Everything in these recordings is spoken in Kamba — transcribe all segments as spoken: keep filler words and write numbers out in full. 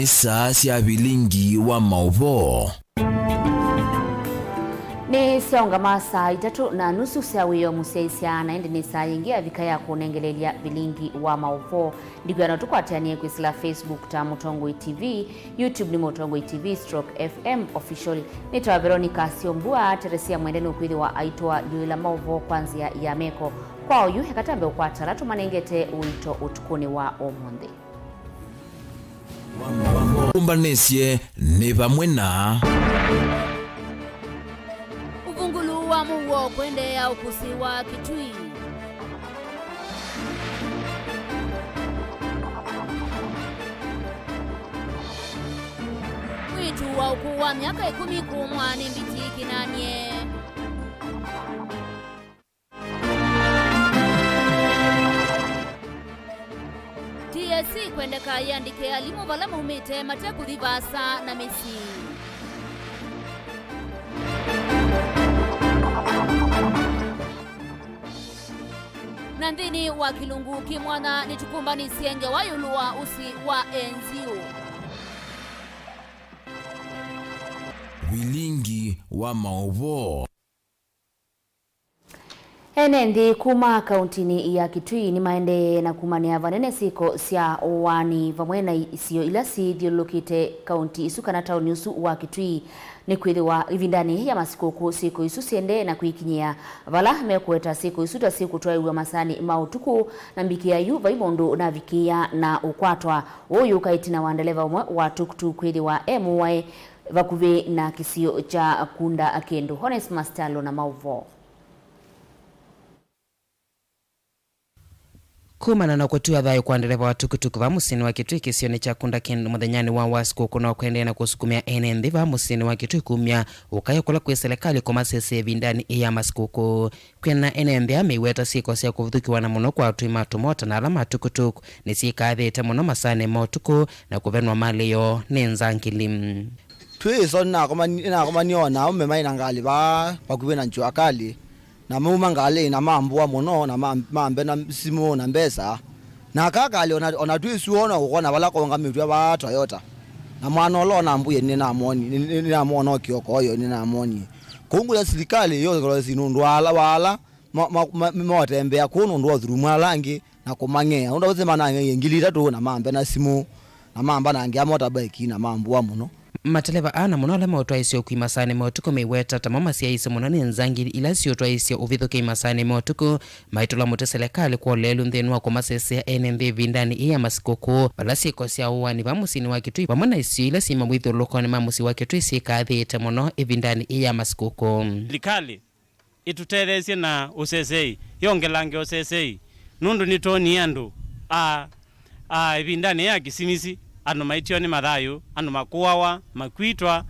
Nĩ saa sya vilingi wa maũvoo. Nĩ syaũngama saa itatũ na nusu sya wĩoo mũsyaĩĩsya, na ĩndĩ nĩ saa yĩngĩ yavika ya kũnengeleelya vilingi wa maũvoo. Ndikwĩa no tũkwatĩanĩe kwĩsĩla Facebook ta Mũtongoi T V, YouTube nĩ Mũtongoi T V stroke F M Official. Nĩtawa Veronica Syombua. Teresia Mwende nũkwĩthĩwa aitũalyũĩla maũvoo kwa nzĩa ya meko. Kwa oyu, eka twambe ũkwata ala tũmanengete ũito ũtukũnĩ wa ũmũnthĩ. Ũmbanĩsye nĩ vamwe na. Ũvungũlu wa mũuo kũendeea ũkũsĩ wa Kitui. Mwĩĩtu wa ũkũũ wa myaka ĩkũmi kũũmwa nĩ mbiti kĩnanie. T S C kwendeka yĩandĩke alimũ vala maumĩte mate kũthi vaasa na mĩsyĩ. Na nthĩnĩ wa kĩlungu kĩ mwanya nĩtũkũmbanĩsye ngewa ĩũlũ wa ũsĩ wa Enziu. Vilingi wa maũvoo. Ene nthĩ kuma kauntinĩ ya Kitui nĩmaendee na kumanĩa vanene syĩko sya ũaani vamwe na isio ila syĩthyũlũlũkĩte kaunti isu kana taoni ũsu wa Kitui. Nĩkwĩthĩwa ĩvindanĩ ya masikũkũ syĩko isu syendee na kwĩkinyĩa, vala mekũweta syĩko isu ta syĩkũtwaĩw'a masaanĩ ma ũtukũ, na mbikĩa yu vai mũndũ ũnavikĩĩa na ũkwatwa. Ũũ yũka ĩtina wa ndeleva ũmwe wa tuktuk kwĩthĩwa e mũwae vakuvĩ na kĩsio kya Kunda Kĩndũ. Onesmus Kyalo na maũvoo. Kumana na kũtiwa thayũ kwa ndereva wa tukutuku va mũsyĩnĩ wa Kitui kĩsionĩ kya Kunda Kĩndũ mũthenyanĩ wa wasikũkũ no kũendee na kũsukumĩa ene nthĩ va mũsyĩnĩ wa Kitui kumya ũkayo kũla kwĩ silikalĩ kũmasesea ĩvindanĩ ĩĩ ya masikũkũ. Kwĩna ene nthĩ aa meiweta syĩko sya kũvithũkĩwa na mũno kwa atwai ma tũmota na ala ma tukutuku nĩsyĩkaathĩte mũno masaanĩ ma ũtukũ na kũvenwa malĩ yoo nĩ nzangili. Twĩ ĩso nĩnakomani-, nĩnakomanie o na aũme maĩ na ngalĩ vaa vakuvĩ na Jua Kali, na mauma ngalĩnĩ na mambũa mũno, na ma-, mambe na simũ na mbesa. Na aka kalĩ o na, o na twĩsũa o na kũkona vala kaũngamĩtw'e vaa Toyota. Na mwana ũla o na mbũie nĩnamwoni-, nĩ-, nĩ-, nĩnamwona o kĩoko oyo nĩnamwonie. Kũu ngũya silikalĩ yongelwe si nũndũ wa ala, wa ala ma-, ma-, ma-, motembea kũu nũndũ wa ũthulumu ala angĩ na kũmang'ea. Nũndũ aũsĩ manang'eie ngili itatũ na mambe na simũ, na mamba na angĩ a motorbike na mambũa mũno. Mateleva aa na mũno ala meũtwaĩĩsya ũkui masaanĩ ma ũtukũ meiweta tamo masyaĩĩsye mũno nĩ nzangili ila siũtwaĩĩsya ũvithũkĩi masaanĩ ma ũtukũ, maitũla mũtĩ silikalĩ kwa ũleelu nthĩnĩ wa kũmasesea ene nthĩ ĩvindanĩ ĩĩ ya masikũkũ, vala syĩko sya ũaani va mũsyĩnĩ wa Kitui vamwe na isio ila syĩ mawĩthyũlũlũkonĩ ma mũsyĩ wa Kitui syĩkaathĩĩte mũno ĩvindanĩ ĩĩ ya masikũkũ. Silikalĩ ĩtũtetheesye na ũsesei, yongelange ũsesei, nũndũ nĩtwonie andũ a, a ĩvindanĩ ya kĩsimisi, andũ maitywa nĩ mathayũ, andũ makũawa, makwitwa,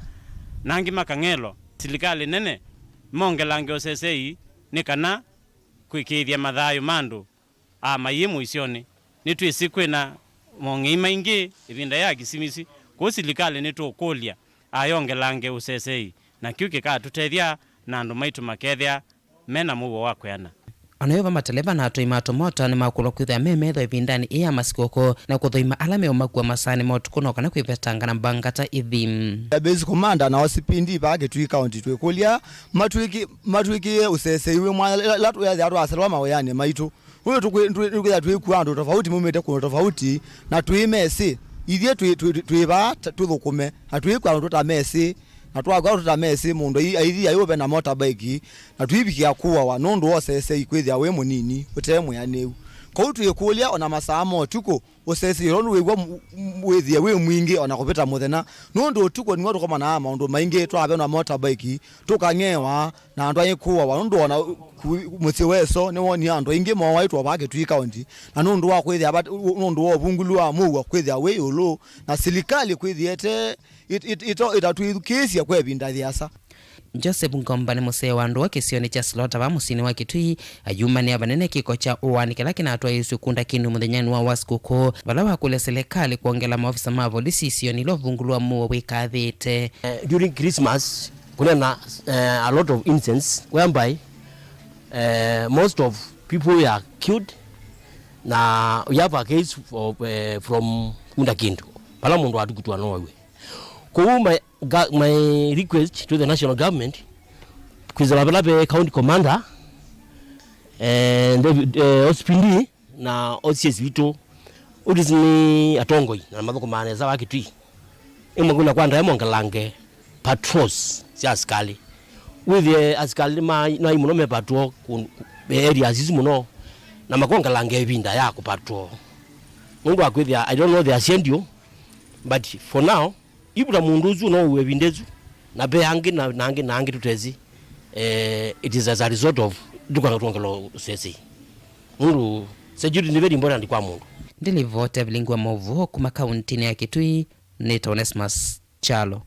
na angĩ makang'elwa. Silikalĩ nene mongelange ũsesei nĩ kana kwĩkĩĩthya mathayũ ma andũ a mayĩ mũisyonĩ. Nĩtwĩsĩ kwĩna mong'ei maingĩ ĩvinda ya kĩsimisi, kwoou silikalĩ nĩtũũkũlya ayongelange ũsesei, na kĩu kĩkatũtethya na andũ maitũ makethĩa me na mũuo wa kwĩana. O na yo va, mateleva na atwai ma tũmota nĩmakũlwa kwĩthĩa me metho ĩvindanĩ ĩĩ ya masikũkũ na kũthũima ala meũmakua masaanĩ ma ũtukũ no kana kwĩvetanga na mbanga ta ithi. The base commander na O C P D vaa Kitui County twĩkũlya matwĩkĩ-, matwĩkĩe ũsesei wĩ mwanya ĩla, ĩla twĩathĩa twaselwa mawĩanĩ maitũ. Ũyũ tũkwĩ-, twĩ-, nĩkwĩthĩa twĩkua andũ tofauti maumĩte kũndũ tofauti, na twĩmesĩ. Ithyĩ twĩ, twĩ, twĩ vaa ta-, tũthũkũme, na twĩkua andũ tũtamesĩ, na twakw'a tũtamesĩ, mũndũ ai-, aithi ayũve na motorbike, na tũivikĩa kũawa nũndũ wa ũsesei kwĩthĩa wĩ mũnini, ũte mwĩanĩu. Kwoou twĩkũlya o na masaa ma ũtukũ, ũsesei ũla nĩwĩw'a m-, m-, wĩthĩe wĩ mwingĩ o na kũvĩta mũthenya, nũndũ ũtukũ nĩw'o tũkomanaa maũndũ maingĩ, twavenwa motorbike, tũkang'ewa, na andũ aingĩ kũawa, nũndũ o na ku-, mũsyĩ wa ĩso nĩwonie andũ aingĩ mooaĩtwe vaa Kitui County, na nũndũ wa kwĩthĩa vat-, nũndũ wa ũvungũlu wa mũuo kwĩthĩa wĩ ĩũlũ, na silikalĩ kwĩthĩa ĩte-, it-, it-, ito-, ĩtatwĩthukĩĩsye kwa ĩvinda yĩasa. Joseph Ngomba nĩ mũsee wa ndũa kĩsionĩ kya Slota vaa mũsyĩnĩ wa Kitui, ayumanĩa vanene kĩko kya ũaani kĩla kĩnatwaĩĩsw'e Kunda Kĩndũ mũthenyanĩ wa wasikũkũ, vala wakũlya silikalĩ kwongela maovisa ma volisi isionĩ ila ũvungũlu wa mũuo wĩkathĩĩte. Eh, during Christmas, kũneena, eh, a lot of incidents whereby, eh, most of people were killed, na we have a case of, eh, from Kunda Kĩndũ. Vala mũndũ watukutwa no aiwe. Kwoou my, ga- my request to the national government, kwĩsĩla vala ve county commander, eh, David, eh, O C P D, na O C S witũ, ũtisi nĩ atongoi na mathũkũmaa nesa wa Kitui. Ĩmwe kwĩna kwa ndae mongelange patrols sya asikalĩ. Wĩthĩe asikalĩ ma- nai mũno me patrol kũ- areas isu mũno, na makongelange ĩvinda ya kũ patrol. Nũndũ wa kwĩthĩa, I don't know their schedule, but for now, ivuta mũndũ ũsu no ũwe ĩvinda ĩsu, na ve angĩ na na angĩ na angĩ tũtesĩ. Eh, it is as a result of ndũkana twongela ũsesei. Nũndũ security nĩ very important kwa mũndũ. Ndĩlivota vilingwa maũvoo kuma kauntinĩ ya Kitui, nĩ Onesmus Kyalo.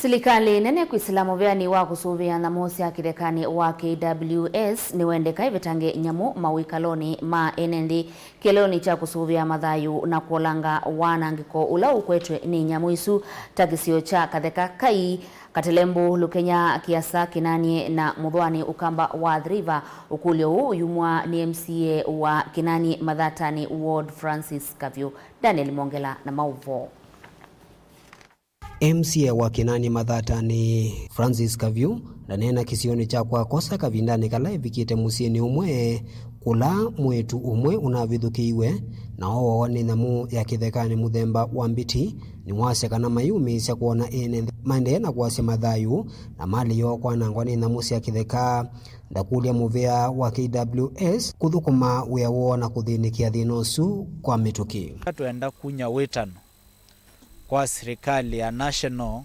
Silikalĩ nene kwĩsĩla mũvĩanĩ wa kũsũvĩa nyamũ sya kĩthekanĩ wa K W S nĩwendeka ĩvetange nyamũ mawĩkalonĩ ma ene nthĩ kĩeleonĩ kya kũsũvĩa mathayũ na kũolanga wanangĩko ũla ũkwetwe nĩ nyamũ isu, ta kĩsio kya Katheka Kai, Katelembũ, Lukenya, Kĩasa, Kĩnanie na Mũthwani Ũkamba wa Athi River. Ũkũlyo ũũ ũyumwa nĩ M C A wa Kĩnanie Mathatani Ward, Francis Kavyũ. Daniel Mongela na maũvoo. M C A wa Kĩnanie Mathatani, Francis Kavyũ, ndaneena kĩsionĩ kya kwa Kosa kavindanĩ kala evikĩte mũsyĩnĩ ũmwe kũla mwĩĩtu ũmwe ũnavithũkĩiwe na ooawa nĩ nyamũ ya kĩthekanĩ mũthemba wa mbiti. Nĩwasya kana mayĩumĩĩsya kwona ene nthĩ maendee na kũasya mathayũ na malĩ yoo kwanangwa nĩ nyamũ sya kĩtheka. Ndakũlya mũvĩa wa K W S kũthũkũma wĩa woo na kũthĩnĩkĩa thĩna ũsu kwa mĩtũkĩ. Twenda kunya wĩtano kwa silikalĩ ya national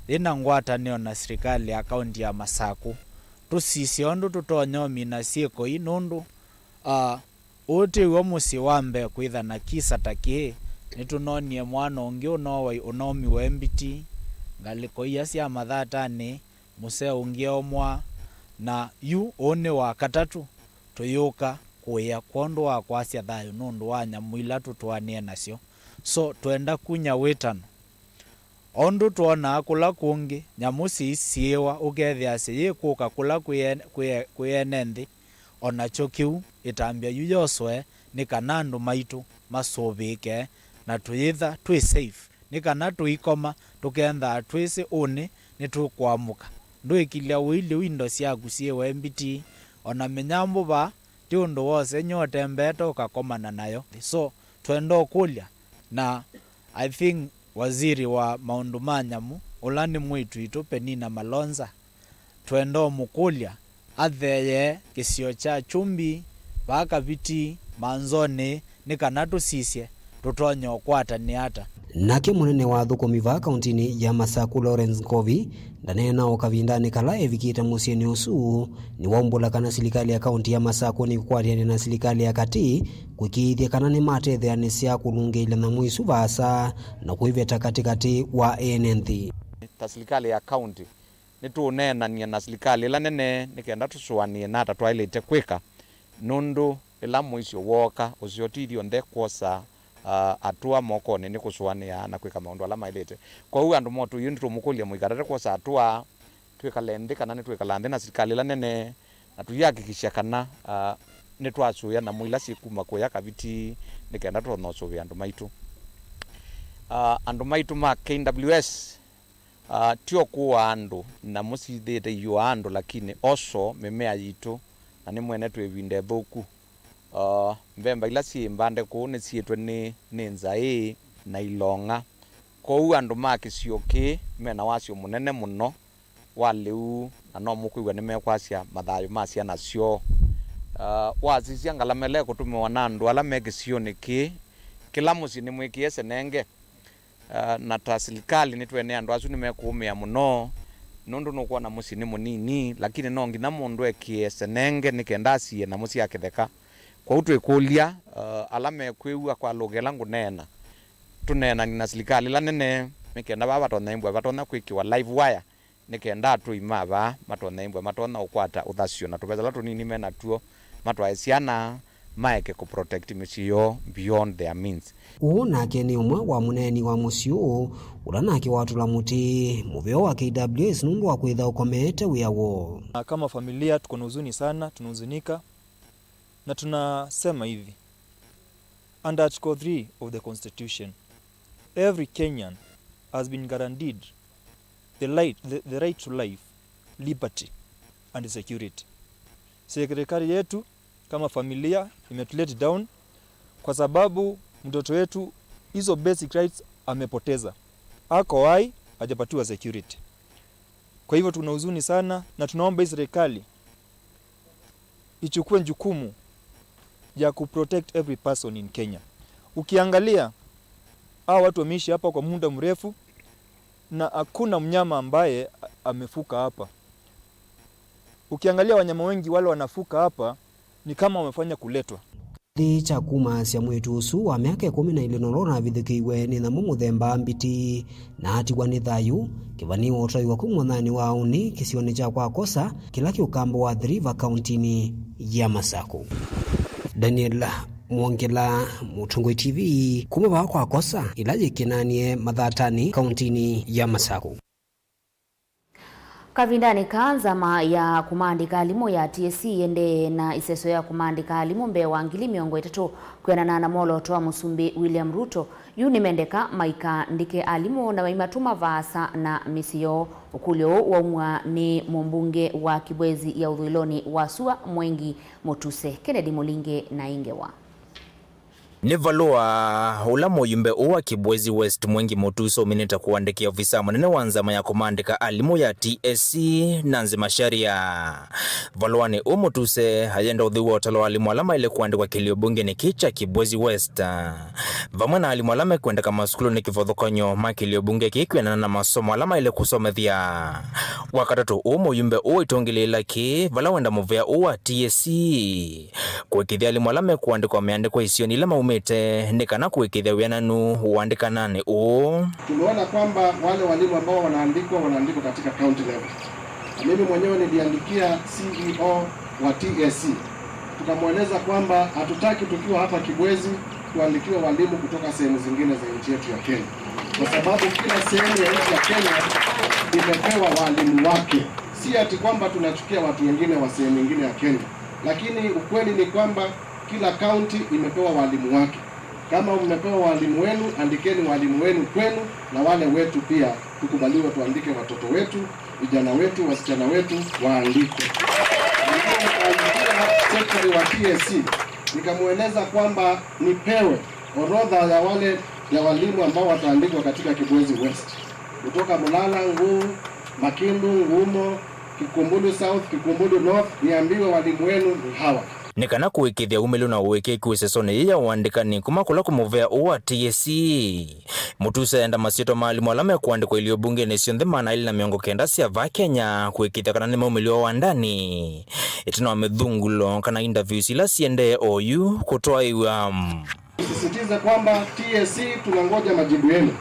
yĩ na ngwatanĩo na silikalĩ ya kaunti ya Masakũ, tũsisye ũndũ tũtonya ũmina syĩko ii, nũndũ, ah, ũũ tĩw'o mũsyĩ wa mbee kwĩtha na kisa ta kĩĩ. Nĩtũnonie mwana ũngĩ ũnoowai ũnaũmiwe mbiti, ngalĩko ia sya Mathatanĩ, mũsee ũngĩ eomwa, na yu ũũ nĩ wa katatũ tũyũka kũĩa kwondũ wa kwasya thayũ nũndũ wa nyamũ ila tũtwaanĩe nasyo. So, twenda kunya wĩtano. O ũndũ twonaa kũla kũngĩ, nyamũ syĩisiĩĩwa, ũkethĩasya yĩkũka kũla kwĩ e- kwĩ e- kwĩ ene nthĩ, o nakyo kĩu, ĩtambya yu yosoe nĩ kana andũ maitũ masũvĩĩke na tũyĩtha twĩ safe, nĩ kana tũikoma tũkenthaa twĩsĩ ũnĩ nĩtũkũamũka. Ndwĩkilya ũilyĩ indo syaku syĩwe mbiti, o na mĩnyambũ vaa, ti ũndũ wa ũsengy'o ũtembeete ũkakomana nayo. So, twenda ũkũlya, na I think waziri wa maũndũ ma nyamũ, ũla nĩ mwĩĩtu witũ Penina Malonza, twenda ũmũkũlya atheeye kĩsio kya Kyumbi, vaa Kaviti, Manzonĩ, nĩ kana tũsisye tũtonya ũkwatanĩa ata. Nake mũnene wa athũkũmi vaa kauntinĩ ya Masaku, Lawrence Nkovi, ndaneena o kavindanĩ kala evikĩte mũsyĩnĩ ũsu, nĩwaumbũla kana silikalĩ ya kaunti ya Masaku nĩkũkwatĩanĩa na silikalĩ ya katĩ kũĩkĩĩthya kana nĩmatetheanĩsya kũlũngĩĩlya nyamũ isu vaasa na kũiveta katĩkatĩ wa ene nthĩ. Ta silikalĩ ya kaunti, nĩtũũneenany'a na silikalĩ ĩla nene nĩ kenda tũsũanĩe nata twaĩlĩte kwĩka, nũndũ ĩla mũisyo wooka, ũseo ti ithyonthe kwosa, ah, atũa mokonĩ, nĩ kũsũanĩa na kwĩka maũndũ ala maĩlĩte. Kwoou andũ motũie nĩtũmũkũlya mũikatate kwosa atũa, twĩkale nthĩ kana nĩtwĩkala nthĩ na silikalĩ ĩla nene, na tũiakikisha kana, ah, nĩtwasũĩa nyamũ ila syĩkuma kũya Kaviti nĩ kenda tũtonya ũsũvĩa andũ maitũ. Ah, andũ maitũ ma K W S, ah, ti o kũaa andũ, nyamũ syĩthĩĩte iũaa andũ, lakini also mĩmea yitũ, na nĩmwene twĩ ĩvinda ĩthũku. Ah, mbemba ila syĩ mbande kũu nĩsiĩtwe nĩ, nĩ nzaĩ na ilong'a. Kwoou andũ ma kĩsio kĩĩ me na wasyo mũnene mũno wa lĩu, na no mũkwĩw'a nĩmekwasya mathayũ ma syana syoo. Ah, wasisya ngalama ĩla ĩkũtũmĩwa na andũ ala me kĩsionĩ kĩĩ, kĩla mũsyĩ nĩmwĩkĩe senenge. Ah, na ta silikalĩ nĩtwene andũ asu nĩmekũũmĩa mũno, nũndũ nũkwona mũsyĩ nĩ mũnini, lakini no nginya mũndũ ekĩe senenge nĩ kenda asiĩe nyamũ sya kĩtheka. Kwoou twĩkũlya, ah, ala mekwĩw'a kwa lũga ĩla ngũneena, tũneenany'e na silikalĩ ĩla nene nĩ kenda vaa vatonya ĩmbwa vatonya kwĩkĩwa live wire, nĩ kenda atũi ma vaa matonya ĩmbwa matonya ũkwata ũthasyo na tũvesa tũla tũnini me natw'o matwae syana maeke kũ protect mĩsyĩ yoo beyond their means. Ũũ nake nĩ ũmwe wa mũneeni wa mũsyĩ ũũ, ũla nake watũla mũtĩ mũveo wa K W S nũndũ wa kwĩtha ũkomeete wĩa woo. Na kama familia tuko na huzuni sana, tunahuzunika na tunasema hivi, Under Article three of the Constitution, every Kenyan has been guaranteed the, light, the, the right to life, liberty and security. Serikali yetu kama familia imetulet down kwa sababu mtoto wetu hizo basic rights amepoteza. Ako hai, hajapatiwa security. Kwa hivyo tuna huzuni sana na tunaomba hii serikali ichukue jukumu ya kuprotect every person in Kenya. Ukiangalia, hawa watu wameishi hapa kwa muda mrefu na hakuna mnyama ambaye a-, amefuka hapa. Ukiangalia wanyama wengi wale wanafuka hapa ni kama wamefanya kuletwa. Kĩvĩthĩ kya kumaasya mwĩĩtu ũsu wa myaka ĩkũmi na ĩlĩ na ũla ũnavithũkĩiwe nĩ nyamũ mũthemba mbiti na atigwa nĩ thayũ, kĩvanĩwa ũtwaiwa kũu mwonyanĩ wa aũnĩ kĩsionĩ kya Kwa Kosa kĩla kĩ ũkamba wa Athi River kauntinĩ ya Masaku. Daniel Mwongela, Mũtongoi T V, kuma vaa Kwa Kosa ĩla yĩ Kĩnanie Mathatanĩ kauntinĩ ya Masaku. Kavindanĩ kaa, nzama ya kũmaandĩka alimũ ya T S C ĩendee na ĩseso ya kũmaandĩka alimũ mbee wa ngili mĩongo ĩtatũ kwĩanana na mwolooto wa Mũsumbĩ William Ruto. Yu nĩmendeka maikaandĩke alimũ na maimatũma vaasa na mĩsyĩ yoo. Ũkũlyo ũũ waumw'a nĩ mũmbunge wa Kibwezi ya ũthũĩlonĩ wa sua Mwengi Mũtuse. Kennedy Mũlinge na ĩ ngewa. Nĩ valũa ũla mũyumbe ũũ wa Kibwezi West Mwengi Mũtuse ũminĩte kũandĩkĩa ovisa mũnene wa nzama ya kũmaandĩka alimũ ya T S C, Nancy Macharia. Valũanĩ ũũ Mũtuse ayenda ũtheu wa ũtalo wa alimũ ala maĩle kũandĩkwa kĩlio mbungenĩ kĩĩ kya Kibwezi West, vamwe na alimũ ala mekwendeka masukulunĩ kĩvathũkany'o ma kĩlio mbunge kĩĩ kwĩanana na masomo ala maĩle kũsomethya. Wakatatũ ũũ mũyumbe ũũ aitũngĩlĩĩla kĩĩ vala wenda mũvea ũũ wa T S C kũĩkĩĩthya alimũ ala mekũandĩkwa meandĩkwa isionĩ ila maumĩte, nĩ kana kũĩkĩĩthya wĩananu ũandĩkananĩ ũũ. Tumeona kwamba wale walimu ambao wanaandikwa, wanaandikwa katika county level. Na mimi mwenyewe niliandikia C E O wa T S C, tukamweleza kwamba hatutaki tukiwa hapa Kibwezi tuandikiwe walimu kutoka sehemu zingine za nchi yetu ya Kenya, kwa sababu kila sehemu ya nchi ya Kenya imepewa walimu wake. Si ati kwamba tunachukia watu wengine wa sehemu nyingine ya Kenya, lakini ukweli ni kwamba kila kaunti imepewa walimu wake. Kama mmepewa walimu wenu, andikeni walimu wenu kwenu, na wale wetu pia tukubaliwe tuandike watoto wetu, vijana wetu, wasichana wetu waandikwe. Nikaandikia secretary wa T S C, nikamweleza kwamba nipewe orodha ya wale, ya walimu ambao wataandikwa katika Kibwezi West, kutoka Mulala, Nguu, Makindu, Ngumo, Kikumbulu South, Kikumbulu North, niambiwe walimu wenu ni hawa. Nĩ kana kũĩkĩĩthya umĩlu na ũĩkĩĩku ĩsesonĩ yĩĩ ya ũandĩkani kuma kũla kũmũvea ũũ wa T S C, Mũtuse enda masyĩtwa ma alimũ ala mekũandĩkwa ilio mbungenĩ syonthe maana elĩ na mĩongo kenda sya vaa Kenya kũĩkĩĩthya kana nĩmaumĩlw'a wandanĩ ĩtina wa mĩthungulo kana interviews ila siendee oyu kũtwaĩwa. Nisisitize kwamba T S C tunangoja majibu yenu.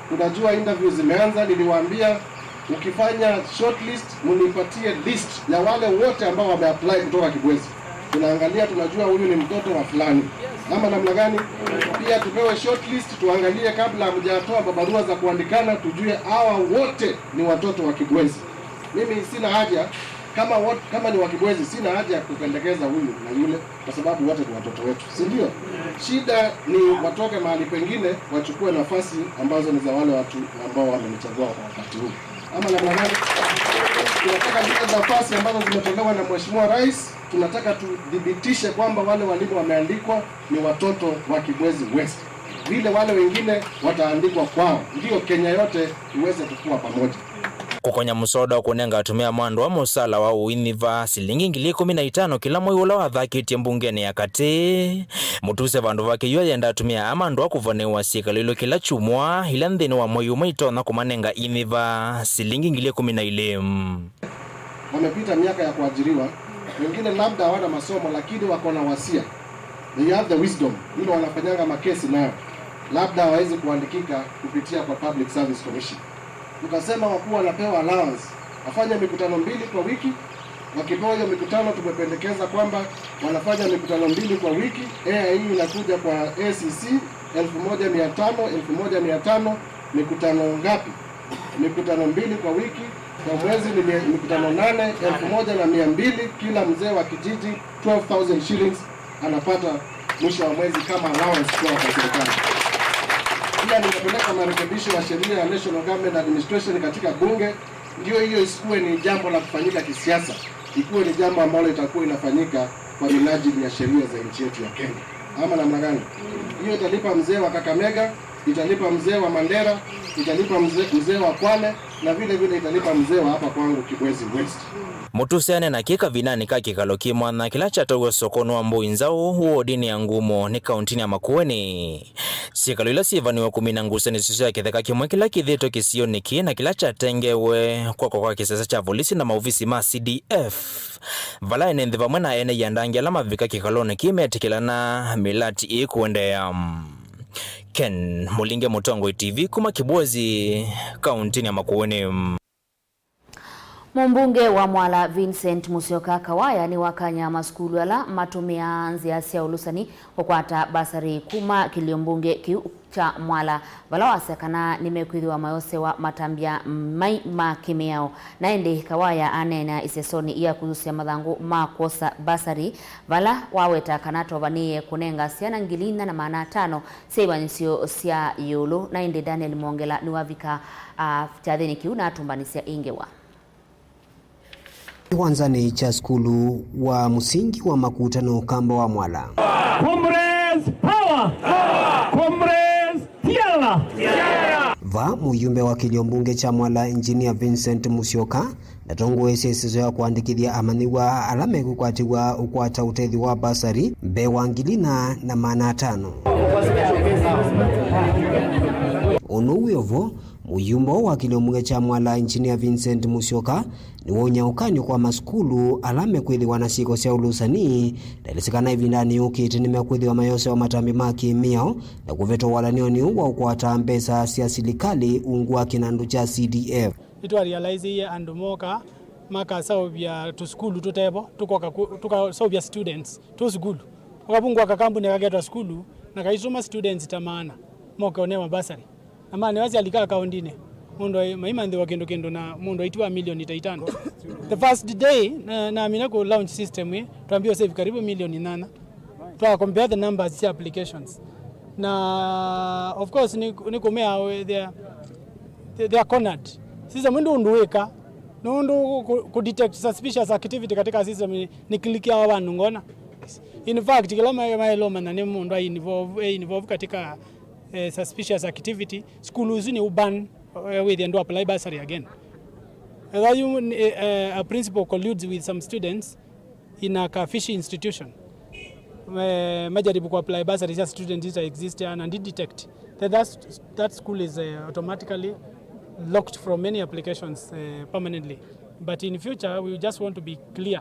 Tunajua interview zimeanza, niliwaambia ukifanya shortlist, munipatie list ya wale wote ambao wameapply kutoka Kibwezi. Tunaangalia, tunajua huyu ni mtoto wa fulani. Ama namna gani? Pia tupewe shortlist, tuangalie kabla hamjatoa barua za kuandikana, tujue hawa wote ni watoto wa Kibwezi. Mimi sina haja, kama wat-, kama ni wa Kibwezi, sina haja ya kupendekeza huyu na yule, kwa sababu wote ni watoto wetu, si ndio? Shida ni watoke mahali pengine, wachukue nafasi ambazo ni za wale watu ambao wamenichagua kwa wakati huu. Ama namna gani? Tunataka zile nafasi ambazo zimetolewa na Mheshimiwa Rais, tunataka tuthibitishe kwamba wale walimu wameandikwa ni watoto wa Kibwezi West. Vile wale wengine wataandikwa kwao, ndio Kenya yote iweze kukua pamoja. Kũkonya mũsoda wa kũnenga atumĩa ma andũ a mũsala wa ũinyiva silingi ngili ĩkũmi na itano kĩla mwei ũla wathakĩtye mbungenĩ ya katĩ. Mũtuse vandũ vake yu ayenda atumĩa aa ma andũ a kũvanĩwa syĩkalo ilũ kĩla kyumwa, ila nthĩnĩ wa mwei ũmwe itonya kũmanenga inyiva silingi ngili ĩkũmi na ilĩ. Wamepita miaka ya kuajiriwa, wengine labda hawana masomo, lakini wako na wasia. They have the wisdom, vile wanafanyanga makesi nayo, labda hawawezi kuandikika kupitia kwa Public Service Commission. Tukasema wakuu wanapewa allowance, wafanye mikutano mbili kwa wiki. Wakipewa hiyo mikutano, tumependekeza kwamba wanafanya mikutano mbili kwa wiki. A I hii inakuja kwa A C C, elfu moja mia tano, elfu moja mia tano, mikutano ngapi? Mikutano mbili kwa wiki, kwa mwezi ni mia-, mikutano nane, elfu moja na mia mbili, kila mzee wa kijiji, twelve thousand shillings anapata mwisho wa mwezi kama allowance kutoka kwa serikali. Pia nimepeleka marekebisho ya sheria ya National Government Administration katika bunge, ndio hiyo isikuwe ni jambo la kufanyika kisiasa, ikuwe ni jambo ambalo litakuwa inafanyika kwa minajili ya sheria za nchi yetu ya Kenya. Ama namna gani? Hiyo italipa mzee wa Kakamega, italipa mzee wa Mandera, italipa mzee, mzee wa Kwale, na vile vile italipa mzee wa hapa kwangu Kibwezi West. Mũtusene na kĩ kavindanĩ ka kĩkalo kĩ mwanya kĩla kyatauwe sokonĩ wa Mbũi Nzaũ, wodinĩ ya Ngumo, nĩ kauntinĩ ya Makueni. Syĩkalo ila syĩvaniwe kũmina ngusanĩsyo sya kĩtheka kĩmwe kĩla kĩthĩtwe kĩsionĩ kĩĩ na kĩla kyatengewe kwakwa kwa kĩsese kya volisi na maovisi ma C D F, vala ene nthĩ vamwe na ene ianda angĩ ala mavika kĩkalonĩ kĩĩ metĩkĩlana mĩlati ĩĩ kũendeea. Ken Mũlinge, Mũtongoi T V, kuma Kibwezi, kauntinĩ ya Makueni. Mũmbunge wa Mwala Vincent Musyoka Kawaya nĩwakany'a masukulu ala matũmĩaa nzĩa sya ũlũsani kũkwata basarĩ kuma kĩlio mbunge kĩu kya Mwala, vala wasya kana nĩmekwĩthĩwa mayosewa matambya mai ma kĩmĩao. Na ĩndĩ Kawaya aneena isesonĩ ya kũsũsya mathangũ ma kwosa basarĩ, vala waweta kana tovanĩĩe kũnenga syana ngili inya na maana atano sya ivanĩsyo sya ĩũlũ. Na ĩndĩ Daniel Mwongela nĩwavika, a, kyathĩnĩ kĩu na atũmbanĩsya ĩ ngewa. Kĩwanzanĩ kya sukulu wa mũsingi wa Makuta na Ũkamba wa Mwala. Comrades, power! Comrades, tiara! Va mũyumbe wa kĩlio mbunge kya Mwala, Engineer Vincent Musyoka, ndatongoesye ĩsesyo ya kũandĩkĩthya amanyĩw'a ala mekwĩkwatĩw'a ũkwata ũtethyo wa basarĩ mbee wa ngili inya na maana atano. Ũndũ wĩ o vo, mũyumbe wa kĩlio mbunge kya Mwala, Engineer Vincent Musyoka, nĩwaũny'a ũkany'o kwa masukulu ala mekwĩthĩwa na syĩko sya ũlũsani, ndaelesya kana ĩvindanĩ yũkĩte nĩmekwĩthĩwa mayosewa matambya ma kĩmĩao na kũvetwa walany'onĩ ũũ wa ũkwata mbesa sya silikalĩ ungu wa kĩnandũ kya C D F. Nĩtwarealizeie andũ moka makaseũvya tũsukulu tũtevo, tũkoka kũ-, tũkaseũvya students tũ sukulu. Ũkavungũa kakambuni kaketwa sukulu, na kaitũma students ta maana moke onewa bursary. Na maana asu alika akaundinĩ, mũndũ ai-, maimanthĩwa kĩndũ kĩndũ na mũndũ aitiwa milioni ta itano. The first day, na, namina kũ launch system ĩ, twambie save karibu milioni nana. Twa compare the numbers cia applications. Na, of course, nĩ, nĩ kũmea, uh, they are, they, they are cornered. System ĩndĩ ũndũ wĩka, nũndũ kũ, kũ detect suspicious activity katika system nĩ, nĩ click ya vandũ ngona. In fact, kĩla ma-, maelomana nĩ mũndũ ai involve, eh, involve katika, eh, suspicious activity. Sukulu isu nĩ ũban, eh, wĩthĩa ndũ apply bursary again. Ethĩwa yu, eh, eh, a principal colludes with some students, in a kafishi institution, eh, majaribu ku apply bursary sya student ita exist ya na ndi detect, then that's, that school is, eh, automatically locked from many applications, eh, permanently. But in future we just want to be clear,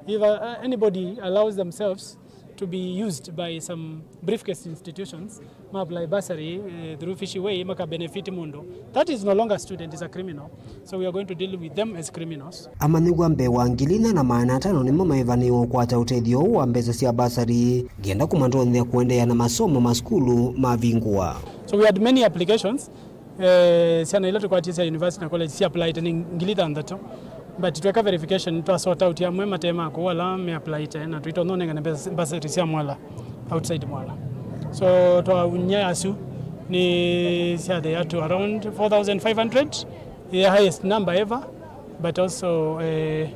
if, uh, anybody allows themselves to be used by some briefcase institutions, ma apply bursary, eh, through fishy way, maka benefit mũndũ. That is no longer a student, is a criminal. So we are going to deal with them as criminals. Amanyĩw'a mbee wa ngili inya na maana atano nĩmo maĩvanĩĩwe ũkwata ũtethyo ũũ wa mbesa sya basarĩ, ngenda kũmatonyethya kũendeea na masomo masukulu mavingũa. So we had many applications. Eh, syana ila tũkwatie sya university na college sya applied nĩ ngili thanthatũ. But tweka verification, twa sort out amwe mate ma kũu ala me applied, na tũitonya ũnengane mbesa, bursary sya Mwala, outside Mwala. So twaũny'a asu nĩ syathea to around four thousand five hundred, the highest number ever, but also, eh,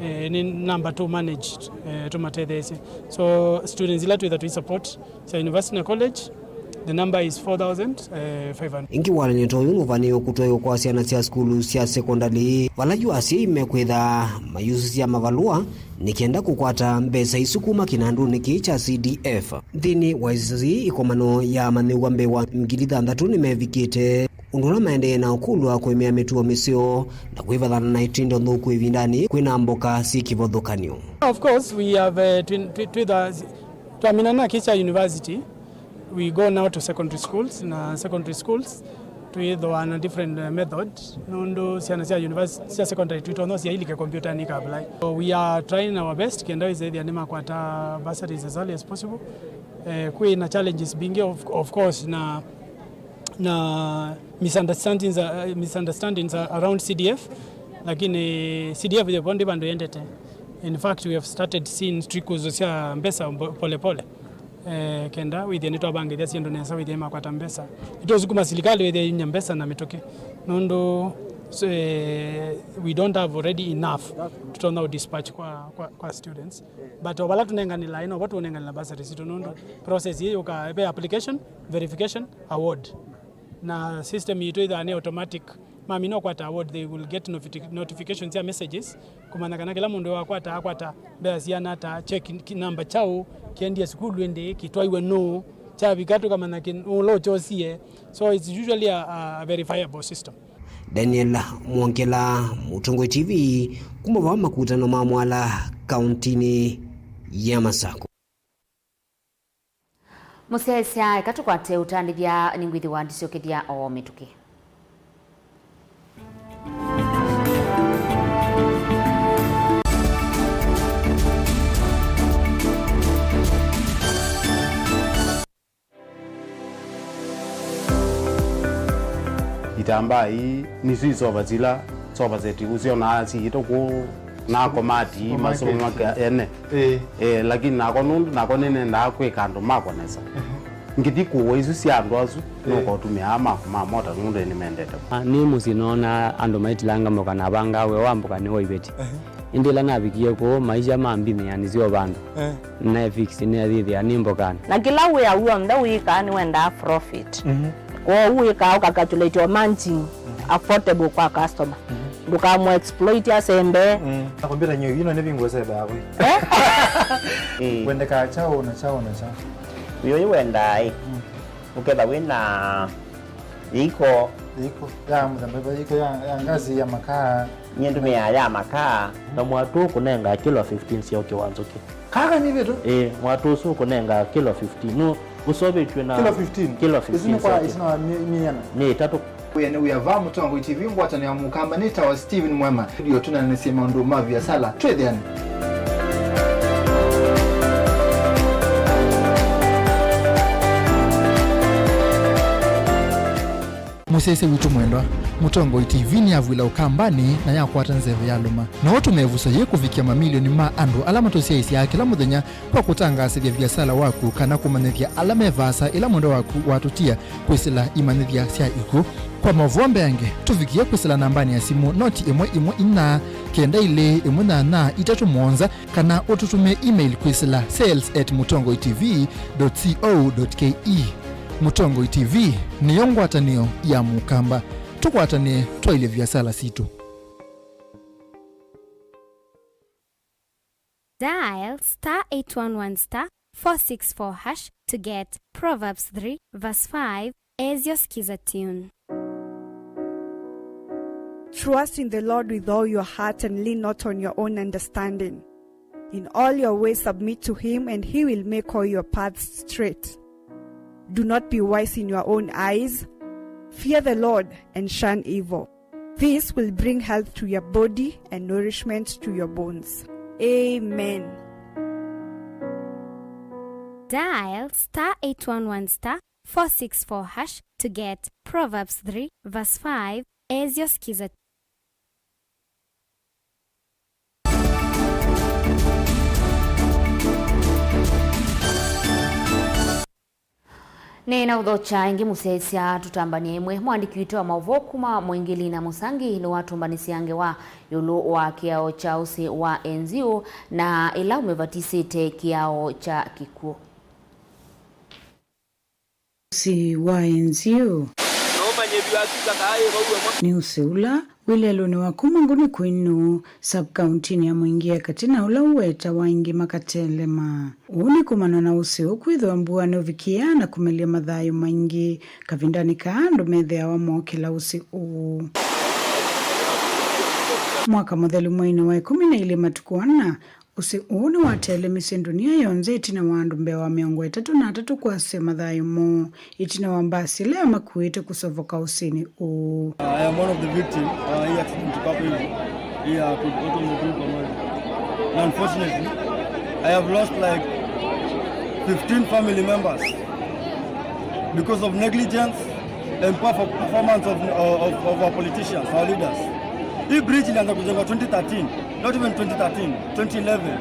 eh, nĩ number to manage, eh, tũmatetheesye. So students ila twĩtha tũi support sya university na college, the number is four thousand five hundred. Ĩngĩ walany'o ta ũyũ nũvanĩĩwe kũtwaĩwa kwa syana sya sukulu sya sekondalĩ, vala yu asyai mekwĩtha mayusũsya mavalũa nĩ kenda kũkwata mbesa isu kuma kĩnandũnĩ kĩĩ kya C D F. Nthĩnĩ wa ĩsesyo yĩĩ, ĩkomano ya amanyĩw'a mbee wa ngili thanthatũ nĩmevikĩte, ũndũ ũla maendee na ũkũlwa kũĩmĩa mĩtuo mĩseo na kwĩvathana na itindo nthũku ĩvindanĩ kwĩna mboka syĩ kĩvathũkany'o. Of course, we have, uh, twin, twi-, twitha, twamina na kĩ kya university, we go now to secondary schools, na secondary schools twĩthwa na different, uh, method, nũndũ syana sya university, sya secondary twitonya syailike computer ni ka apply. So we are trying our best kenda wĩsethĩa nĩmakwata bursaries as early as possible. Eh, kwĩ na challenges mbingĩ, of, of course, na na misunderstandings, uh, misunderstandings around C D F, lakini C D F yĩvo ndi vandũ yendete. In fact, we have started seeing trickles sya mbesa mbo-, pole pole. Eh, kenda wĩthĩe nĩtwavangĩthya syĩndũ nesa, wĩthĩe makwata mbesa. Ĩtũsukuma silikalĩ wĩthĩe inya mbesa na mĩtũkĩ. Nũndũ, so, eh, we don't have already enough. Tũtonya ũ dispatch kwa, kwa, kwa students. But o vala tũnenganĩla, ĩno vo tũnenganĩla bursary sitũ nũndũ process yĩ yũka, ve application, verification, award. Na system yitũ ĩthaa nĩ automatic. Mamina ũkwata award, they will get notifi-, notifications ya messages kũmanya kana kĩla mũndũ wakwata akwata mbesa siana ata, check ki-, namba kyaũ, kĩendie sukulu ĩndĩ, kĩtwaiwe nũũ, kyavika tũkamanya kĩ-, ũla ũkyosie. So it's usually a, a verifiable system. Daniel Mwongela, Mũtongoi T V, kuma vaa makutano ma Mwala, kauntinĩ ya Masakũ. Mũsyaĩĩsya, eka tũkwate ũtandĩthya, nĩngwĩthĩwa ndisyokethya o mĩtũkĩ. Itambaa ii nĩsyo isova sila sofa set ũsyonaa siĩtwe kũu na komati ma supermarket ene. Ĩĩ. Eh, lakini nakwa nũndũ nakwa nĩnendaa kwĩka andũ makwa nesa. Ngĩthi kũwa isu sya andũ asu, nũkotũmĩaa maku ma mota nũndũ nĩmendete. Ah, nĩ mũsyĩ noona andũ maitilanga mboka na vanga we wa mboka nĩ wa iveti. Ĩndĩ ĩla navikie kũu, maisha ma mbinĩ yani syo vandũ. Eh. Nae fix nĩathĩthĩa nĩ mbokanĩ. Na kĩla wĩa w'onthe wĩkaa nĩwendaa profit. Mhm. Kwoou wĩkaa ũkacalculate o margin affordable kwa customer. Mhm. Ndũkamũ exploit asembe. Mm. Na kompyuta nyo ino nĩ vingo sebe yakwe. Eh? Eh. Wendekaa kyaũ na kyaũ na kyaũ? Wĩ ũyũ wendaa ĩ. Mm. Ũketha wĩ na yĩko. Yĩko ya mũthemba, yĩko ya, ya ngazi ya makaa. Nyie ndũmĩaa ya makaa. Na mwatũ ũkũnenga kilo fifteen sya ũkĩ wa nzũkĩ. Kaka nĩ vitu? Ĩĩ, mwatũ ũsu ũkũnenga kilo fifteen. Nũ ũseũvĩtw'e na kilo fifteen? Kilo fifteen. Isu nĩ kwa, isu nĩ mĩana? Nĩ ĩtatũ. Wĩa nĩ wĩa vaa Mũtongoi T V, ngwatanĩo ya Mũkamba nĩ tawa Steven Mwema. Ndio tũnanĩsye maũndũ ma viasala. Twĩthĩane. Mũsyaĩĩsya witũ mwendwa, Mũtongoi T V nĩyavw'ĩla Ũkambanĩ na yakwata nzeve ya lũma. No ũtũme ĩvuso yĩĩ kũvikĩa mamilioni ma andũ ala matũsyaĩĩsyaa kĩla mũthenya kwa kũtangaasĩthya viasala waku kana kũmanyĩthya ala me vaasa ĩla mwendwa waku watũtia kwĩsĩla imanyĩthya sya ikw'ũ. Kwa maũvoo mbeange, tũvikĩe kwĩsĩla nambanĩ ya simũ noti ĩmwe ĩmwe inya, kenda ilĩ ĩmwe nyanya itatũ mũonza, kana ũtũtũmĩe email kwĩsĩla sales at mũtongoi T V dot co dot K E. Mũtongoi T V nĩyo ngwatanĩo ya Mũkamba. Tũkwatanĩe twaĩlye viasala sitũ. Dial star eight one one star four six four hash to get Proverbs three verse five as your Skiza tune. Trust in the Lord with all your heart and lean not on your own understanding. In all your ways submit to him, and he will make all your paths straight. Do not be wise in your own eyes. Fear the Lord and shun evil. This will bring health to your body and nourishment to your bones. Amen. Dial star eight one one star four six four hash to get Proverbs three verse five as your Skiza. Nĩ na ũthokya ĩngĩ mũsyaĩĩsya tũtambany'e ĩmwe. Mũandĩki witũ wa maũvoo kuma Mũingĩli na Mũsangi nĩwatũmbanĩsya ngewa ĩũlũ wa kĩao kya ũsĩ wa Enziu na ĩla ũmĩvatisĩte kĩao kya kĩkw'ũ. Ũsĩ wa Enziu nĩ ũsĩ ũla wĩ lelũnĩ wa kuma Ngũnĩ Kwinũ, sub-kauntinĩ ya Mwingi ya Katĩ, na ũla ũwetawa Ingĩ Makatelema. Ũu nĩ kumana na ũsĩ ũũ kwĩthĩwa mbua nĩũvikĩaa na kũmelya mathayũ maingĩ. Kavindanĩ kaa andũ methĩawa mookĩla ũsĩ ũũ. Mwaka mũthelu, mweinĩ wa ĩkũmi na ilĩ, matukũ ana, ũsĩ ũũ nĩwatelemisye ndunia yonthe ĩtina wa andũ mbee wa mĩongo ĩtatũ na atatũ kwasya mathayũ moo ĩtina wa mbasi ĩla yamakuĩte kũsovoka ũsĩnĩ ũũ. I am one of the victim, uh, hii accident iko hapa hivi. Hii ya kutoka Mukuru pamoja. Na unfortunately, I have lost, like, fifteen family members because of negligence and poor performance of, of, of our politicians, our leaders. Hii bridge ilianza kujengwa twenty thirteen, not even twenty thirteen, twenty eleven.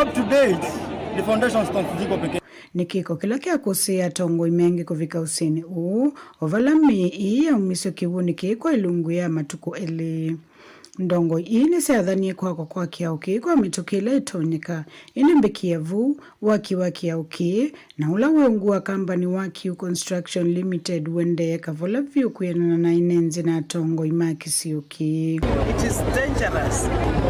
Up to date, ni foundation stones ziko pekee. Nĩ kĩko kĩla kya kũsĩĩa atongoi mengĩ kũvika ũsĩnĩ ũũ, o vala mĩĩ ĩĩ yaumisye kĩw'ũnĩ kĩĩ kwa ilungu ya matukũ elĩ. Ndongoi ii nĩsyathanie kwakwa kwa kĩao kĩĩ kwa mĩtũkĩ ĩla ĩtonyeka, ĩndĩ mbĩkĩa vu, waki wa kĩao kĩĩ, na ũla wĩ ungu wa kambani wa Q Construction Limited, ũendee kavola vyũ kwĩanana na ene nzĩ na atongoi ma kĩsio kĩĩ. It is dangerous.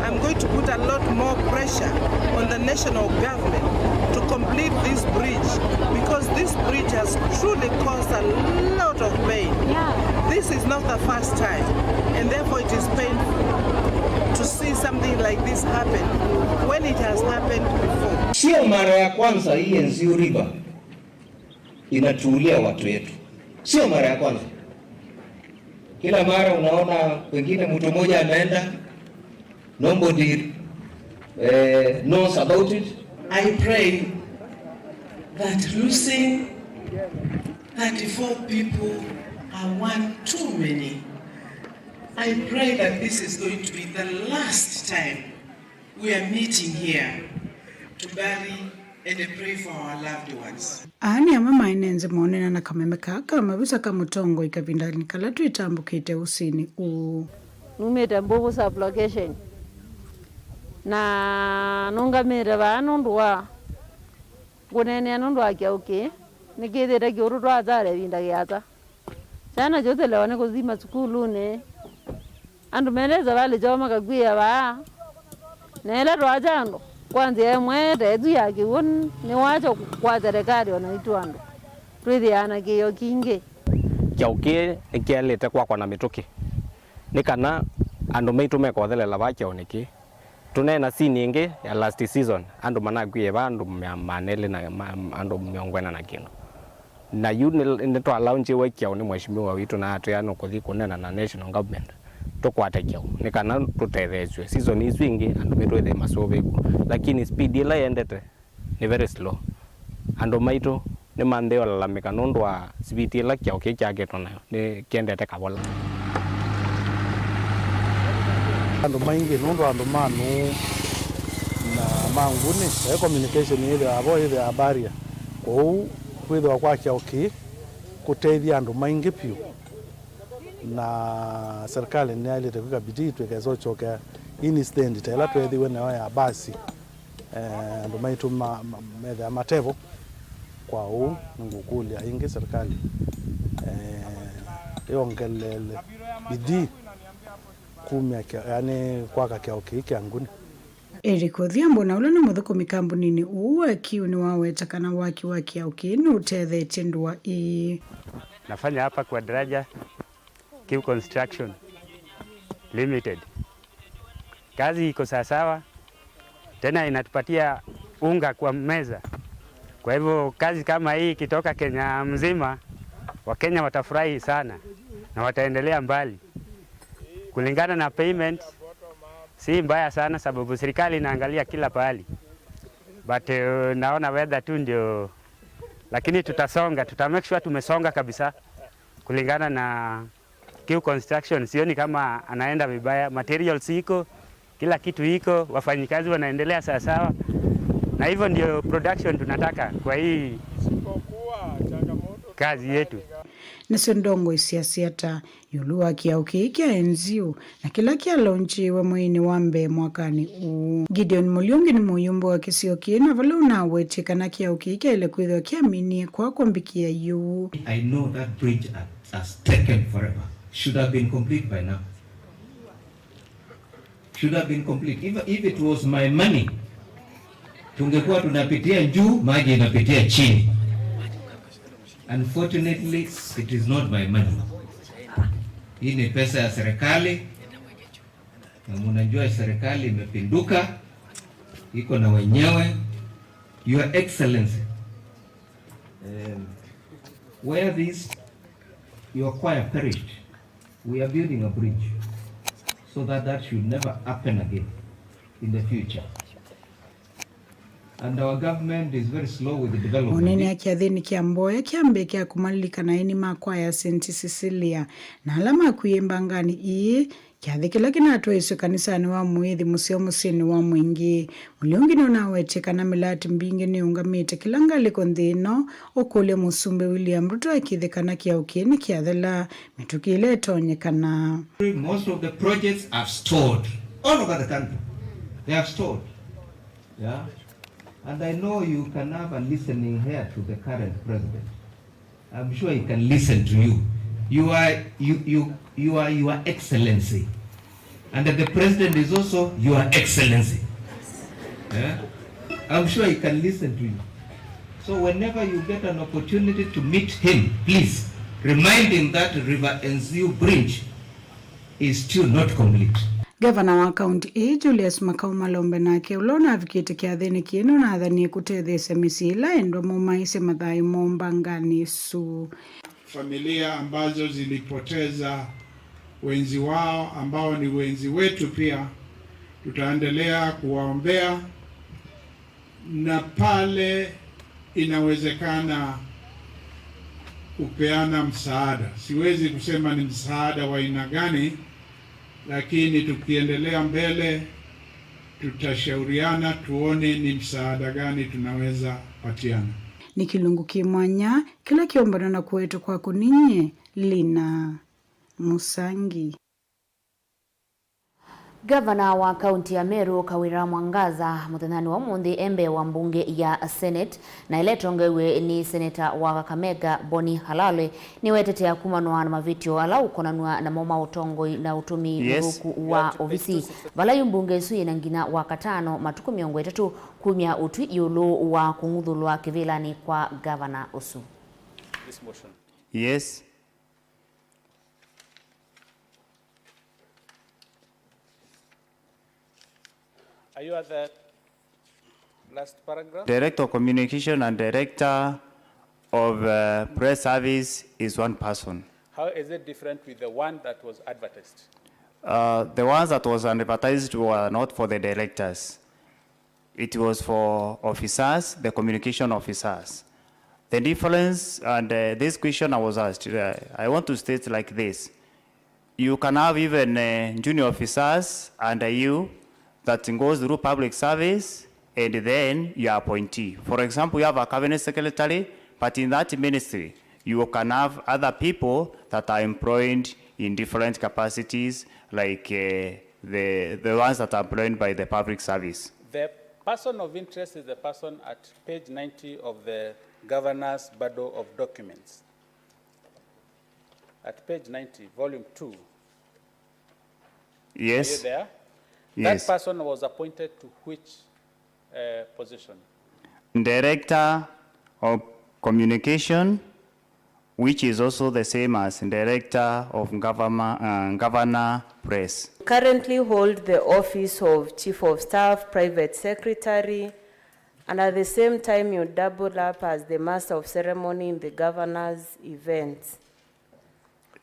I'm going to put a lot more pressure on the national government to complete this bridge, because this bridge has truly caused a lot of pain. Yeah. This is not the first time, and therefore it is painful to see something like this happen when it has happened before. Sio mara ya kwanza hii Enziu River inatuulia watu wetu. Sio mara ya kwanza. Kila mara unaona pengine mtu mmoja ameenda, nobody, eh, knows about it. I pray that losing thirty-four people are one too many. I pray that this is going to be the last time we are meeting here to bury and pray for our loved ones. Aa nĩ amwe ma ene nzĩ maũneena na kameme kaa ka mavisa ka mũtongoi kavindanĩ kala twĩtambũkĩte ũsĩnĩ ũũ. Numĩte Mbuvu sub-location, na nũngamĩte vaa nũndũ wa kũneenea nũndũ wa kyaũ kĩĩ. Nĩkĩthĩte kĩũtũtwaa asara ĩvinda yĩasa. Syana syothelewa nĩ kũthi masukulunĩ. Andũ mendee savalĩ syoo makakw'ĩĩa vaa. Na ĩla twakya andũ kwa nzĩa ĩmwe ta ĩsu ya kĩw'ũ, nĩ wakyo kwa serikali o naitũ andũ twĩthĩaa na kĩĩo kingĩ. Kyaũ kĩĩ nĩkĩelĩte kwakwa na mĩtũkĩ, nĩ kana andũ maitũ mekothelela vaa kyaũnĩ kĩĩ. Tũneena scene ĩngĩ ya last season, andũ manakwie vaa andũ mea-, maana elĩ na ma-, andũ mĩongo ĩna na kĩndũ. Na yu nĩ, nĩtwalaunchiwe kyaũ nĩ mheshimiwa witũ na atwĩa nũkũthi kũneena na national government tũkwate kyaũ nĩ kana tũtetheesw'e. Season isu ingĩ andũ maitũ ĩthĩe masũvĩku, lakini speed ĩla yendete nĩ very slow. Andũ maitũ nĩmanthĩe ũlalamĩka nũndũ wa siviti ĩla kyaũ kĩĩ kyakĩtwe nayo, nĩ kĩendete kavola. Andũ maingĩ nũndũ andũ ma nũũ na ma ngunĩ, e communication yĩthĩawa vo yĩthĩawa barrier. Kwoou kwĩthĩwa kwa kyaũ kĩĩ kũtethya andũ maingĩ vyũ, na serikali nĩyaĩlĩte kwĩka bidii twĩkesa ũkyokea incident ta ĩla tweethiwe nayo ya basi. Eh, andũ maitũ ma, ma, methĩa matevo. Kwa ũu, nĩngũkũlya ĩngĩ serikali, eh, yongeleele bidii kumya kya-, yani, kwaka kyaũ kĩĩ kya ngunĩ. Eric Odhiambo, na ũla nĩ mũthũkũmi kambuninĩ ũũ wa Q, nĩwaweta kana waki wa kyaũ kĩĩ nũtethetye ndũa ĩĩ. Nafanya hapa kwa daraja Q Construction Limited. Kazi iko sawasawa, tena inatupatia unga kwa meza. Kwa hivyo kazi kama hii ikitoka Kenya mzima, Wakenya watafurahi sana na wataendelea mbali. Kulingana na payment, si mbaya sana sababu serikali inaangalia kila pahali. But, eh, naona weather tu ndio, lakini tutasonga, tuta make sure tumesonga kabisa. Kulingana na Q Construction, sioni kama anaenda vibaya. Materials iko, kila kitu iko, wafanyikazi wanaendelea sawasawa. Na hivyo ndio production tunataka kwa hii kazi yetu. Nasyo ndongoi syasya ata ĩũlũ wa kĩao kĩĩ kya Enziu na kĩla kyalaunchiwe mweinĩ wa mbee mwakanĩ ũũ? Gideon Mũliungi nĩ mũyumbe wa kĩsio kĩĩ, na vala ũnawetie kana kĩao kĩĩ kyaĩle kwĩthĩwa kyaminie kwakwa mbĩkĩa yu. I know that bridge has, has taken forever. Should have been complete by now. Should have been complete. If, if it was my money, tungekuwa tunapitia juu, maji inapitia chini. Unfortunately, it is not my money. Hii ni pesa ya serikali. Na mnajua serikali imepinduka, iko na wenyewe. Your Excellency, um, where this, your choir perished, we are building a bridge so that that should never happen again in the future. And our government is very slow with the development. Mũnene akya kyathĩnĩ kya mboya kya mbee kya kũmalilikana aini ma kwaya ya Saint Cecilia, na ala makwie mbanganĩ ii, Kyathĩ kĩla kĩnatwaĩswe kanisanĩ wa Mũĩthi Mũseo mũsyĩnĩ wa Mwingĩ. Mũliungi nũnawetie kana mĩlati mbingĩ nĩũngamĩte kĩla ngalĩko nthĩ ĩno, ũkũlya Mũsumbĩ William Ruto akĩthe kana kĩao kĩĩ nĩkyathela mĩtũkĩ ĩla ĩtonyekana. Most of the projects have stalled all over the country. They have stalled. Yeah. And I know you can have a listening ear to the current president. I'm sure he can listen to you. You are, you, you, you are Your Excellency. And the president is also Your Excellency. Eh? I'm sure he can listen to you. So whenever you get an opportunity to meet him, please remind him that River Enziu Bridge is still not complete. Ngavana wa kaunti ĩĩ, Julius Makau Malombe, nake ũla ũnavikĩte kyathĩnĩ kĩĩ nũnathanie kũtetheesya mĩsyĩ ĩla endwa maumaisye mathayũ moo mbanganĩ ĩsu. Familia ambazo zilipoteza wenzi wao, ambao ni wenzi wetu pia, tutaendelea kuwaombea. Na pale inawezekana kupeana msaada. Siwezi kusema ni msaada wa aina gani, lakini tukiendelea mbele, tutashauriana tuone ni msaada gani tunaweza patiana. Nĩ kĩlungu kĩ mwanya kĩla kĩũmbana na kũetwa kwaku ninyie, Lina Musangi. Ngavana wa kaunti ya Meru, Kawira Mwangaza, mũthenyanĩ wa ũmũnthĩ e mbee wa mbunge ya Senate, na ĩla ĩtongoew'e nĩ seneta wa Kakamega, Boni Khalwale, nĩwetetea kumanwa na mavĩtyo ala ũkonanw'a namo ma ũtongoi na ũtũmĩi Yes. mũthũku wa ovisi, vala yu mbunge ĩsu yĩna nginya Wakatano, matukũ mĩongo ĩtatũ, kumya ũtwi ĩũlũ wa kũng'uthũlwa kĩvĩlanĩ kwa ngavana ũsu. This motion. Yes. Are you at the last paragraph? Director of Communication and Director of, uh, Press Service is one person. How is it different with the one that was advertised? Uh, the ones that was advertised were not for the directors. It was for officers, the communication officers. The difference, and, uh, this question I was asked, uh, I want to state like this. You can have even, uh, junior officers under you that goes through public service, and then your appointee. For example, you have a cabinet secretary, but in that ministry, you can have other people that are employed in different capacities, like, uh, the, the ones that are employed by the public service. The person of interest is the person at page ninety of the governor's bundle of documents. At page ninety, volume two. Yes. Are you there? Yes. That person was appointed to which, uh, position? Director of Communication, which is also the same as Director of Governor, uh, Governor Press. Currently hold the office of Chief of Staff, Private Secretary, and at the same time you double up as the Master of Ceremony in the Governor's events.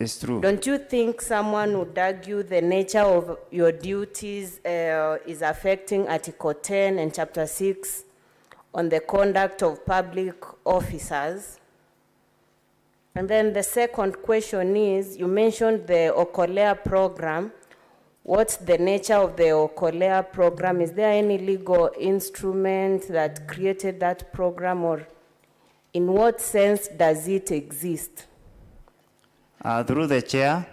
It's true. Don't you think someone would argue the nature of your duties, uh, is affecting Article ten and Chapter six on the conduct of public officers? And then the second question is, you mentioned the Okolea program. What's the nature of the Okolea program? Is there any legal instrument that created that program, or in what sense does it exist? Uh, through the chair,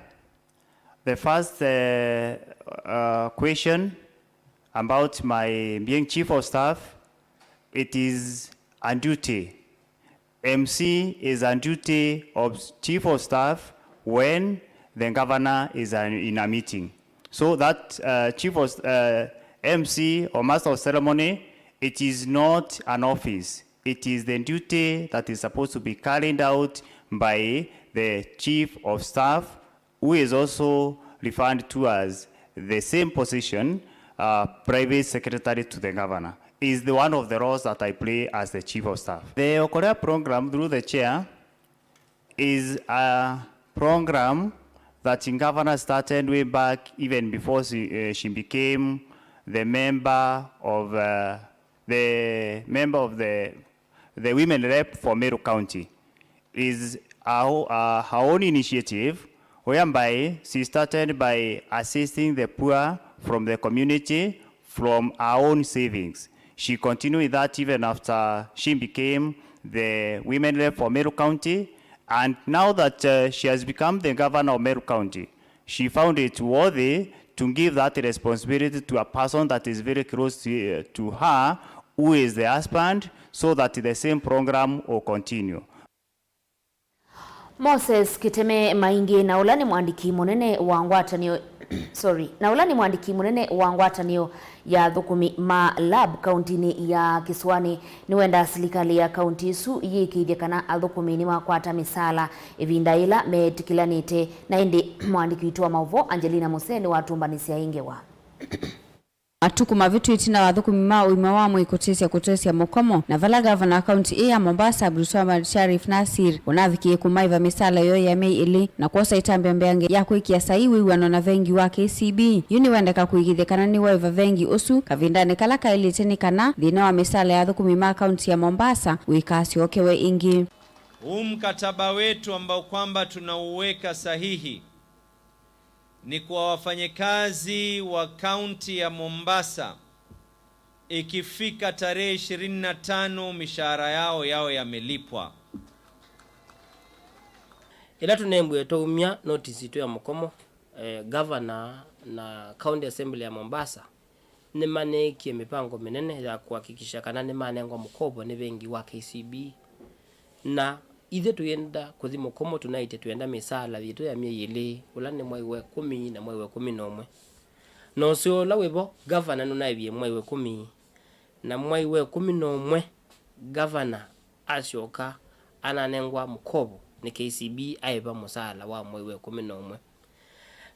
the first, uh, uh, question about my being chief of staff, it is a duty. M C is a duty of chief of staff when the governor is, uh, in a meeting. So that, uh, chief of, uh, M C or master of ceremony, it is not an office. It is the duty that is supposed to be carried out by the chief of staff, who is also referred to as the same position, uh, private secretary to the governor, is the one of the roles that I play as the chief of staff. The Okolea program through the chair is a program that governor started way back even before she, uh, she became the member of, uh, the member of the, the women rep for Meru County. Is our, uh, her own initiative whereby she started by assisting the poor from the community from her own savings. She continued that even after she became the women rep for Meru County, and now that uh, she has become the governor of Meru County, she found it worthy to give that responsibility to a person that is very close to, to her, who is the husband, so that the same program will continue. Moses Kiteme Maingi, na ũla nĩ mwandĩki mũnene wa ngwatanĩo, sorry, na ũla nĩ mwandĩki mũnene wa ngwatanĩo ya athũkũmi ma lab kauntinĩ ya Kĩsũanĩ, nĩwendaa silikalĩ ya kaunti ĩsu yĩĩkĩĩthye kana athũkũmi nĩmakwata mĩsaala ĩvinda yĩla meetĩkĩlanĩte. Na ĩndĩ mwandĩki witũ wa maũvoo Angelina Musee nĩwatũmbanĩsya ĩ ngewa. Matukũ mavĩtu ĩtina wa athũkũmi ma ũima wa mwĩĩ kũtĩsya kũtesya mũkomo, na vala ngavana wa kaunti ĩĩ ya Mombasa, Abdulswamad Sharif Nassir, ũnavikie kũmaĩva mĩsaala yoo ya myei ĩlĩ na kwosa ĩtambya mbeange ya kwĩkĩa saii wĩw'ano na vengi wa K C B. Yu nĩwendeka kũĩkĩĩthya kana nĩwaĩva vengi ũsu kavindanĩ kala kaĩlĩte, nĩ kana thĩna wa mĩsaala ya athũkũmi ma kaunti ya Mombasa ũikasyokewe ĩngĩ. Huu mkataba wetu ambao kwamba tunauweka sahihi ni kwa wafanyakazi wa kaunti ya Mombasa, ikifika tarehe ishirini na tano mishahara yao yawe yamelipwa. Ĩla tũnembwe twaumya notisi ĩtũ ya mũkomo, eh, ngavana na County Assembly ya Mombasa nĩmaneekie mĩvango mĩnene ya kũhakikisha kana nĩmanengwa mũkovo nĩ vengi wa K C B. Na ithyĩ tũyenda kũthi mũkomo tũnaĩtye twenda mĩsaala yitũ ya myei ĩlĩ, ũla nĩ mwai wa ĩkũmi na mwai wa ĩkũmi na ũmwe. Na ũseo ũla wĩ vo, ngavana nũnaĩvie mwai wa ĩkũmi, na mwai wa ĩkũmi na ũmwe ngavana asyoka ananengwa mũkovo nĩ K C B aĩva mũsaala wa mwai wa ĩkũmi na ũmwe.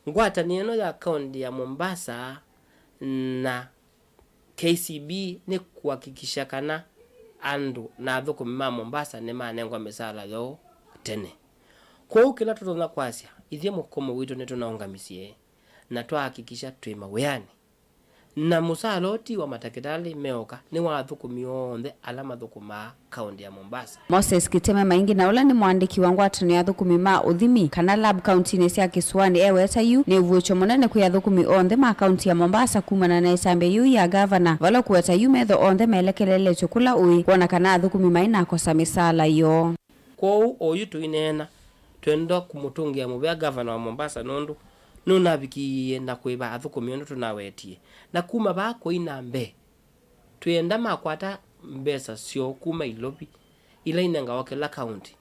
Ngwatanĩo ĩno ya kaunti ya Mombasa na K C B nĩ kũhakikisha kana andũ na athũkũmi ma Mombasa nĩmanengwa mĩsaala yoo tene. Kwoou kĩla tũtonya kwasya, ithyĩ mũkomo witũ nĩtũnaũngamisye na twahakikisha twĩ mawĩanĩ. Na mũsaala ũũ ti wa matakĩtalĩ meoka, nĩ wa athũkũmi onthe ala mathũkũmaa kaunti ya Mombasa. Moses Kiteme Maingi, na ũla nĩ mũandĩki wa ngwatanĩo ya athũkũmi ma ũthimi, kana lab, kauntinĩ sya Kĩsũanĩ, eweta yu nĩ ũvuũkyo mũnene kwĩ athũkũmi onthe ma kaunti ya Mombasa kumana na ĩtambya yĩu ya ngavana, vala ũkũweta yu metho onthe melekeleletw'e kũla ũĩ kwona kana athũkũmi mainakosa mĩsaala yoo. Kwoou oyu tũineena, twenda kũmũtũngĩa mũvea ngavana wa Mombasa nũndũ nũnavikiie na kũĩva athũkũmi ũndũ tũnawetie. Na kuma vaa kũi na mbee, twĩenda makwata mbesa syoo kuma ilovi ila inengawa kĩla kaunti,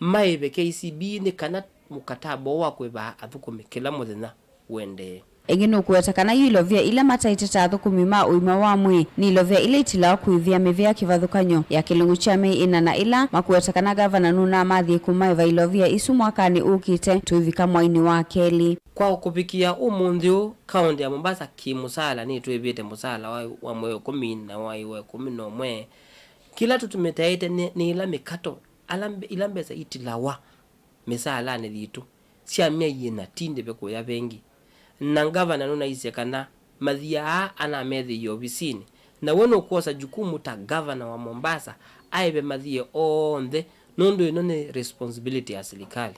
maĩve K C B nĩ kana mũkataba ũũ wa kũĩva athũkũmi kĩla mũthenya ũendee. Ĩngĩ nũkũweta kana yu ilovia ila mataĩte ta athũkũmi ma ũima wa mwĩĩ nĩ ilovia ila itilawa kũĩvĩa mĩvĩa kĩvathũkany'o ya kĩlungu kya myei ĩna, na ĩla makũweta kana ngavana nũnamathie kũmaĩva ilovia isu mwakanĩ ũkĩte tũivika mwainĩ wa kelĩ. Kwa kũvikĩa ũmũnthĩ ũũ, kaũntĩ ya Mombasa kĩ-mũsaala nĩtwĩvĩte mũsaala wa, wa mwei wa ĩkũmi na wa ĩkũmi na ũmwe. Kĩla tũtũmĩtaĩte nĩ, nĩ ĩla mĩkato, ala mbe-, ila mbesa itilawa mĩsaalanĩ yitũ sya myei ĩna ti ndĩve kũya vengi. Na ngavana nũnaisye kana mathia aa anamethĩie ovisinĩ, na we nũkwosa jukumu ta ngavana wa Mombasa aĩve mathie onthe, nũndũ ĩno nĩ responsibility ya silikalĩ.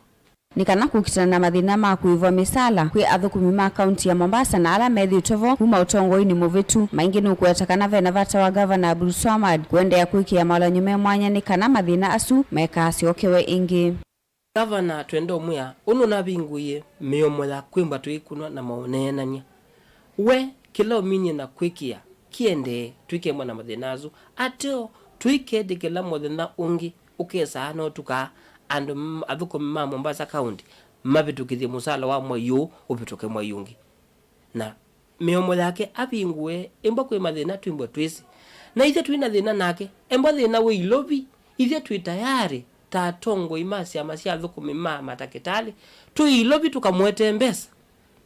Nĩ kana kũkitana na mathĩna ma kũĩvwa mĩsaala kwĩ athũkũmi ma kaunti ya Mombasa na ala methĩĩtwe vo kuma ũtongoinĩ mũvĩtu, Maingi nũkũweta kana ve na vata wa Ngavana Abdulswamad kũendeea kwĩkĩa maũlany'o me mwanya nĩ kana mathĩna asu maikaasyokewe ĩngĩ. Ngavana, twenda ũmwĩa, ũũ nũnavingũie mĩomo ya kwĩmba tũikũnwa na maũneenany'a. We, kĩla ũminie na kwĩkĩa kĩendee, tũikembwa na mathĩna asu. Ateo, tũiketĩkĩla mũthenya ũngĩ ũkesaa na ũtukaa andũ m-, athũkũmi ma Mombasa County mavĩtũkĩthye mũsaala wa mwei ũũ ũvĩtũke mwei ũngĩ. Na mĩomo yake avingũe, ĩmbwa kwĩ mathĩna twĩmbwe twĩsĩ. Na ithyĩ twĩ na thĩna nake, embwa thĩna wĩ ilovi, ithyĩ twĩ tayarĩ ta atongoi ma syama sya athũkũmi ma matakĩtalĩ, twĩ ilovi tũkamũetee mbesa.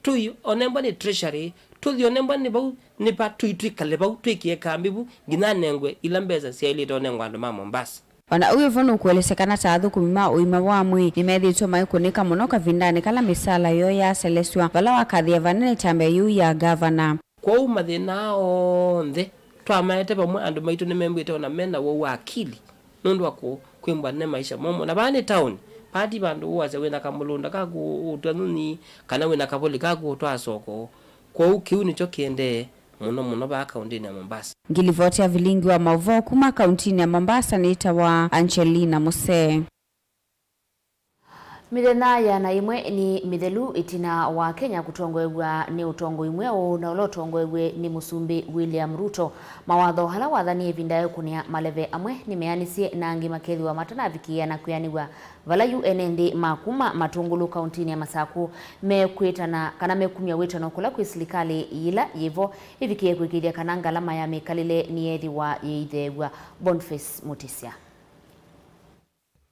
Tũi onembwa nĩ treasury, tũthi onembwa nĩ vau, nĩ va, tũi twĩkale vau, twĩkĩe kambi vu, nginya anengwe ila mbesa syaĩlĩte onengwa andũ ma Mombasa. O na ũu wĩ vo, nũkũelesya kana ta athũkũmi ma ũima wa mwĩĩ nĩmethĩĩtwe maikũnĩka mũno kavindanĩ kala mĩsaala yoo yaaselesw'a, vala wakathĩa vanene ĩtambya yĩu ya ngavana. Kwoou mathĩna aa onthe twamaete vamwe, andũ maitũ nĩmembĩte o na me na woo wa akili nũndũ wa kũ-, kwĩmbwa ne maisha momũ. Na vaa nĩ taoni, Party vandũ ũasya wĩna kamũlũnda kaku ũtw'a nyũnyi, kana wĩna kavoli kaku ũtwaa soko. Kwoou kĩu nĩkyo kĩendee mũno mũno vaa kaũntĩnĩ ya Mombasa. Ngilivoti ya vilingi wa maũvoo kuma kaũntĩnĩ ya Mombasa nĩtawa Angelina Musee. Mĩthenya ĩana ĩmwe nĩ mĩthelu ĩtina wa Kenya kũtongoew'a nĩ ũtongoi mweũ na ũla ũtongoew'e nĩ Mũsumbĩ William Ruto. Mawatho ala wathanie ĩvinda ya ũkũnĩa maleve amwe nĩmeanĩsye na angĩ makethĩwa matanavikĩĩa na kwĩanĩw'a, vala yu ene nthĩ ma kuma Matũngũlũ kaũntĩnĩ ya Masakũ mekwĩtana kana mekumya wĩtano kũla kwĩ silikalĩ yĩla yĩvo ĩvikĩe kũĩkĩĩthya kana ngalama ya mĩkalĩle nĩyeethĩwa yĩitheew'a. Boniface Mutisya.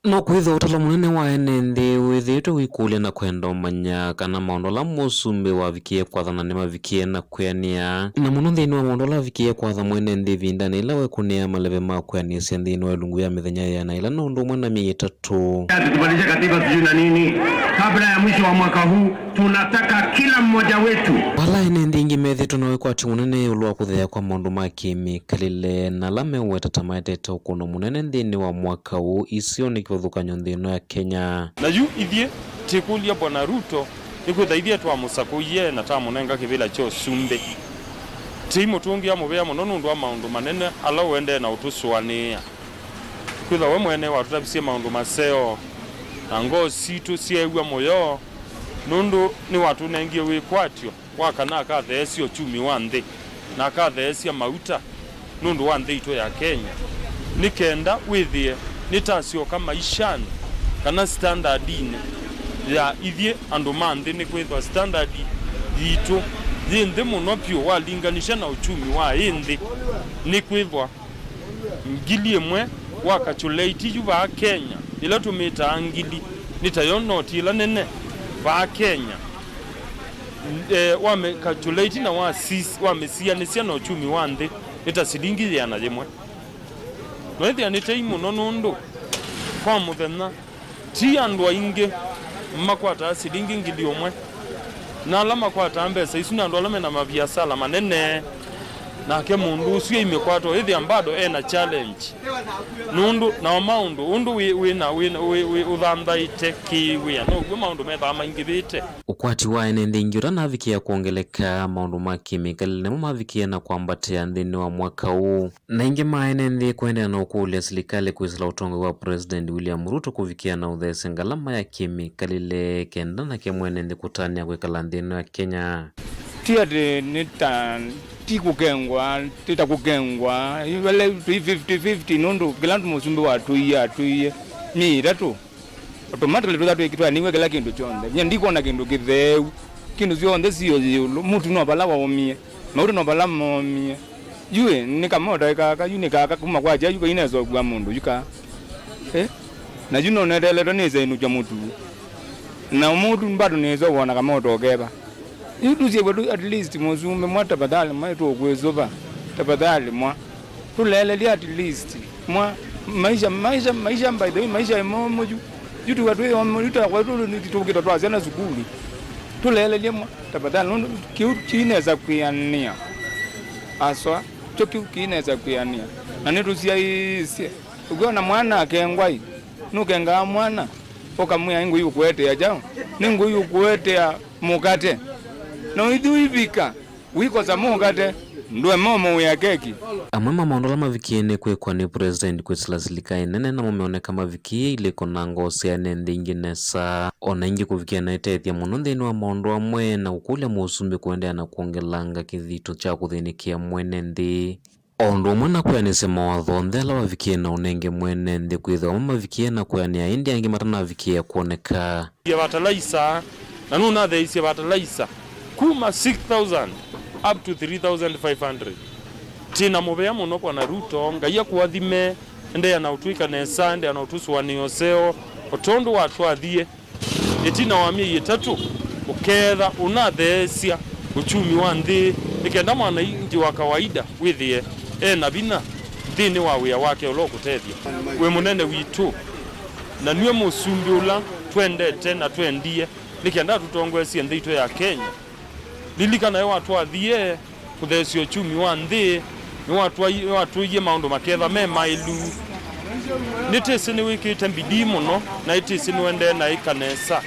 No kwĩthwa ũtalo mũnene wa ene nthĩ wĩthĩĩtwe ũikũlya na kwenda ũmanya kana maũndũ ala mũsumbĩ wavikĩe kwathana nĩmavikĩe na kwĩanĩa, na mũno nthĩnĩ wa maũndũ ala avikĩe kwatha mwene nthĩ ĩvindanĩ yĩla wekũnĩaa maleve ma kwĩanĩsya nthĩnĩ wa ĩlungu ya mĩthenya ĩana ĩla na ũndũ ũmwe na myei ĩtatũ. Tubadilishe katiba sijui na nini kabla ya mwisho wa mwaka huu. Tunataka kila mmoja wetu. Vala ene nthĩ ingĩ methĩtwe na wĩkwatyo mũnene ĩũlũ wa kũtheea kwa maũndũ ma kĩmĩkalĩle na ala meũweta ta maetete ũkũno mũnene nthĩnĩ wa mwaka ũũ, isio nĩ kĩvathũkany'o nthĩ ĩno ya Kenya. Na yu ithyĩ tĩkũlya Bwana Ruto, nĩkwĩtha ithyĩ twamũsakũie na tamũnenga kĩvĩla kya ũsumbĩ. Tĩimũtũngĩa mũvea mũno nũndũ wa maũndũ manene ala ũendee na ũtũsũanĩĩa. Kwĩthwa we mwene watũtavisye maũndũ maseo, na ngoo sitũ syeew'a mũyo, nũndũ nĩwatũnengie wĩkwatyo wa kana akatheesya ũkyumi wa nthĩ, na akatheesya mauta nũndũ wa nthĩ itũ ya Kenya, nĩ kenda wĩthĩe nĩtasyoka maishanĩ kana standardinĩ ya ithyĩ andũ ma nthĩ, nĩkwĩthwa standard yitũ yĩ nthĩ mũno vyũ walinganisya na ũkyumi wa ĩ nthĩ, nĩkwĩthwa ngili ĩmwe wa kachuleiti yu vaa Kenya, ĩla tũmĩtaa ngili, nĩ tayo noti ĩla nene vaa Kenya. E, wamĩkachuleiti na wasis- wamĩsianĩsya na ũkyumi wa nthĩ, nĩ ta silingi yĩana yĩmwe. Noĩthĩa nĩ tei mũno nũndũ kwa mũthenya, ti andũ aingĩ makwataa silingi ngili ũmwe, na ala makwataa mbesa isu nĩ andũ ala mena maviasala manene. Nake mũndũ ũsu aimĩkwata ũĩthĩa bado ena challenge, nũndũ nao maũndũ ũndũ wĩ, wĩ na, wĩ, wĩ, wĩ ũthanthaĩte kĩ-wĩa, now'o maũndũ methaa maingĩvĩte. Ũkwati wa ene nthĩ ingĩ ũtanavikĩa kwongeleka, maũndũ ma kĩmĩkalĩle namo mavikĩe na kwambatĩa nthĩnĩ wa mwaka ũũ. Na aingĩ ma ene nthĩ kũendeea na ũkũlya silikalĩ kwĩsĩla ũtongoi wa President William Ruto kũvikĩa na ũtheesya ngalama ya kĩmĩkalĩle kenda nake mwene nthĩ kũtanĩa kwĩkala nthĩ ĩno ya Kenya. Ti atĩ nĩ ta, ti kũkengwa, ti ta kũkengwa, vala twĩ fifty fifty nũndũ kĩla mũsumbĩ watũie, atũie myei ĩtatũ. Automatically twĩtha twĩ- twanĩw'e kĩla kĩndũ kyonthe. Nyie ndikwona kĩndũ kĩtheu. Kĩndũ syonthe sio yĩũlũ. Mũtu no vala waumie. Mauta no vala moomie. Yu ĩ, nĩ kamoto ĩ kaka, yu nĩ kaka kuma kwakya, yu kainesa ũkua mũndũ, yu kaa. Eh? Na yu no neteeletwe nĩse ĩnũkya mũtu. Na mũtu bado nĩse wona kamoto ũkeva. Yu tũsyĩw'e tũ at least mũsumbĩ mwa tafadhali mwa tũkwĩsũva. Tafadhali mwa. Tũleelelye at least. Mwa, maisha, maisha, maisha, by the way, maisha ĩ momũ yu. Yu tũka twĩ omũ, yu tũka tũ- tũkĩta twa syana sukulu. Tũleelelye mwa, tafadhali, nũndũ kĩu kĩinesa kwĩanĩa. Aswa, kyo kĩu kĩinesa kwĩanĩa. Na nĩtũsyaĩĩsye. Ũkwona mwana akengwa ĩ, nũkengaa mwana, ũkamwĩa, "Nĩ ngũi ũkũetea kyaũ? Nĩ ngũi ũkũetea mũkate." Na ũithi ũivika. Wĩkosa mũkate, ndũema ũmũĩa keki. Amwe ma maũndũ ala mavikie nĩ kwĩkwa nĩ President kwĩsĩla silikalĩ nene namo meoneka mavikie ilĩko na ngoo sya ene nthĩ ingĩ nesa. O na ĩngĩ kũvikia na ĩtethya mũno nthĩnĩ wa maũndũ amwe na kũkũlya mũsumbĩ kũendeea na kwongelanga kĩthito kya kũthĩnĩkĩa mwene nthĩ. O ũndũ ũmwe na kwĩanĩsya mawatho onthe ala wavikie na ũnenge mwene nthĩ kwĩthĩwa amwe mavikie na kwĩanĩa ĩndĩ angĩ matanavikĩĩa kwoneka. Ye vatalaisa, na nũnatheeisye vatalaisa kuma six thousand up to three thousand five hundred. Twĩ na mũvea mũno Bwana Ruto, Ngai akũathime, endeea na ũtwĩka nesa, endeea na ũtũsũanĩa ũseo, o tondũ watwathie. Ĩtina wa myei ĩtatũ, ũkeetha ũnatheesya ũkyumi wa nthĩ nĩ kenda mwananchi wa kawaida wĩthĩe e na vinya nthĩnĩ wa wĩa wake ũla ũkũtethya. Wĩ mũnene witũ, na nue mũsumbĩ ũla twendete na twendie nĩ kenda atũtongoesye nthĩ itũ ya Kenya. Lilikana we watwathie kũtheesya ũkyumi wa nthĩ, nĩwatwai- nĩwatwĩie maũndũ maketha me maĩlu. Nĩtĩsĩ nĩwĩkĩte mbidii mũno, na nĩtĩsĩ nĩũendee na ĩka nesa.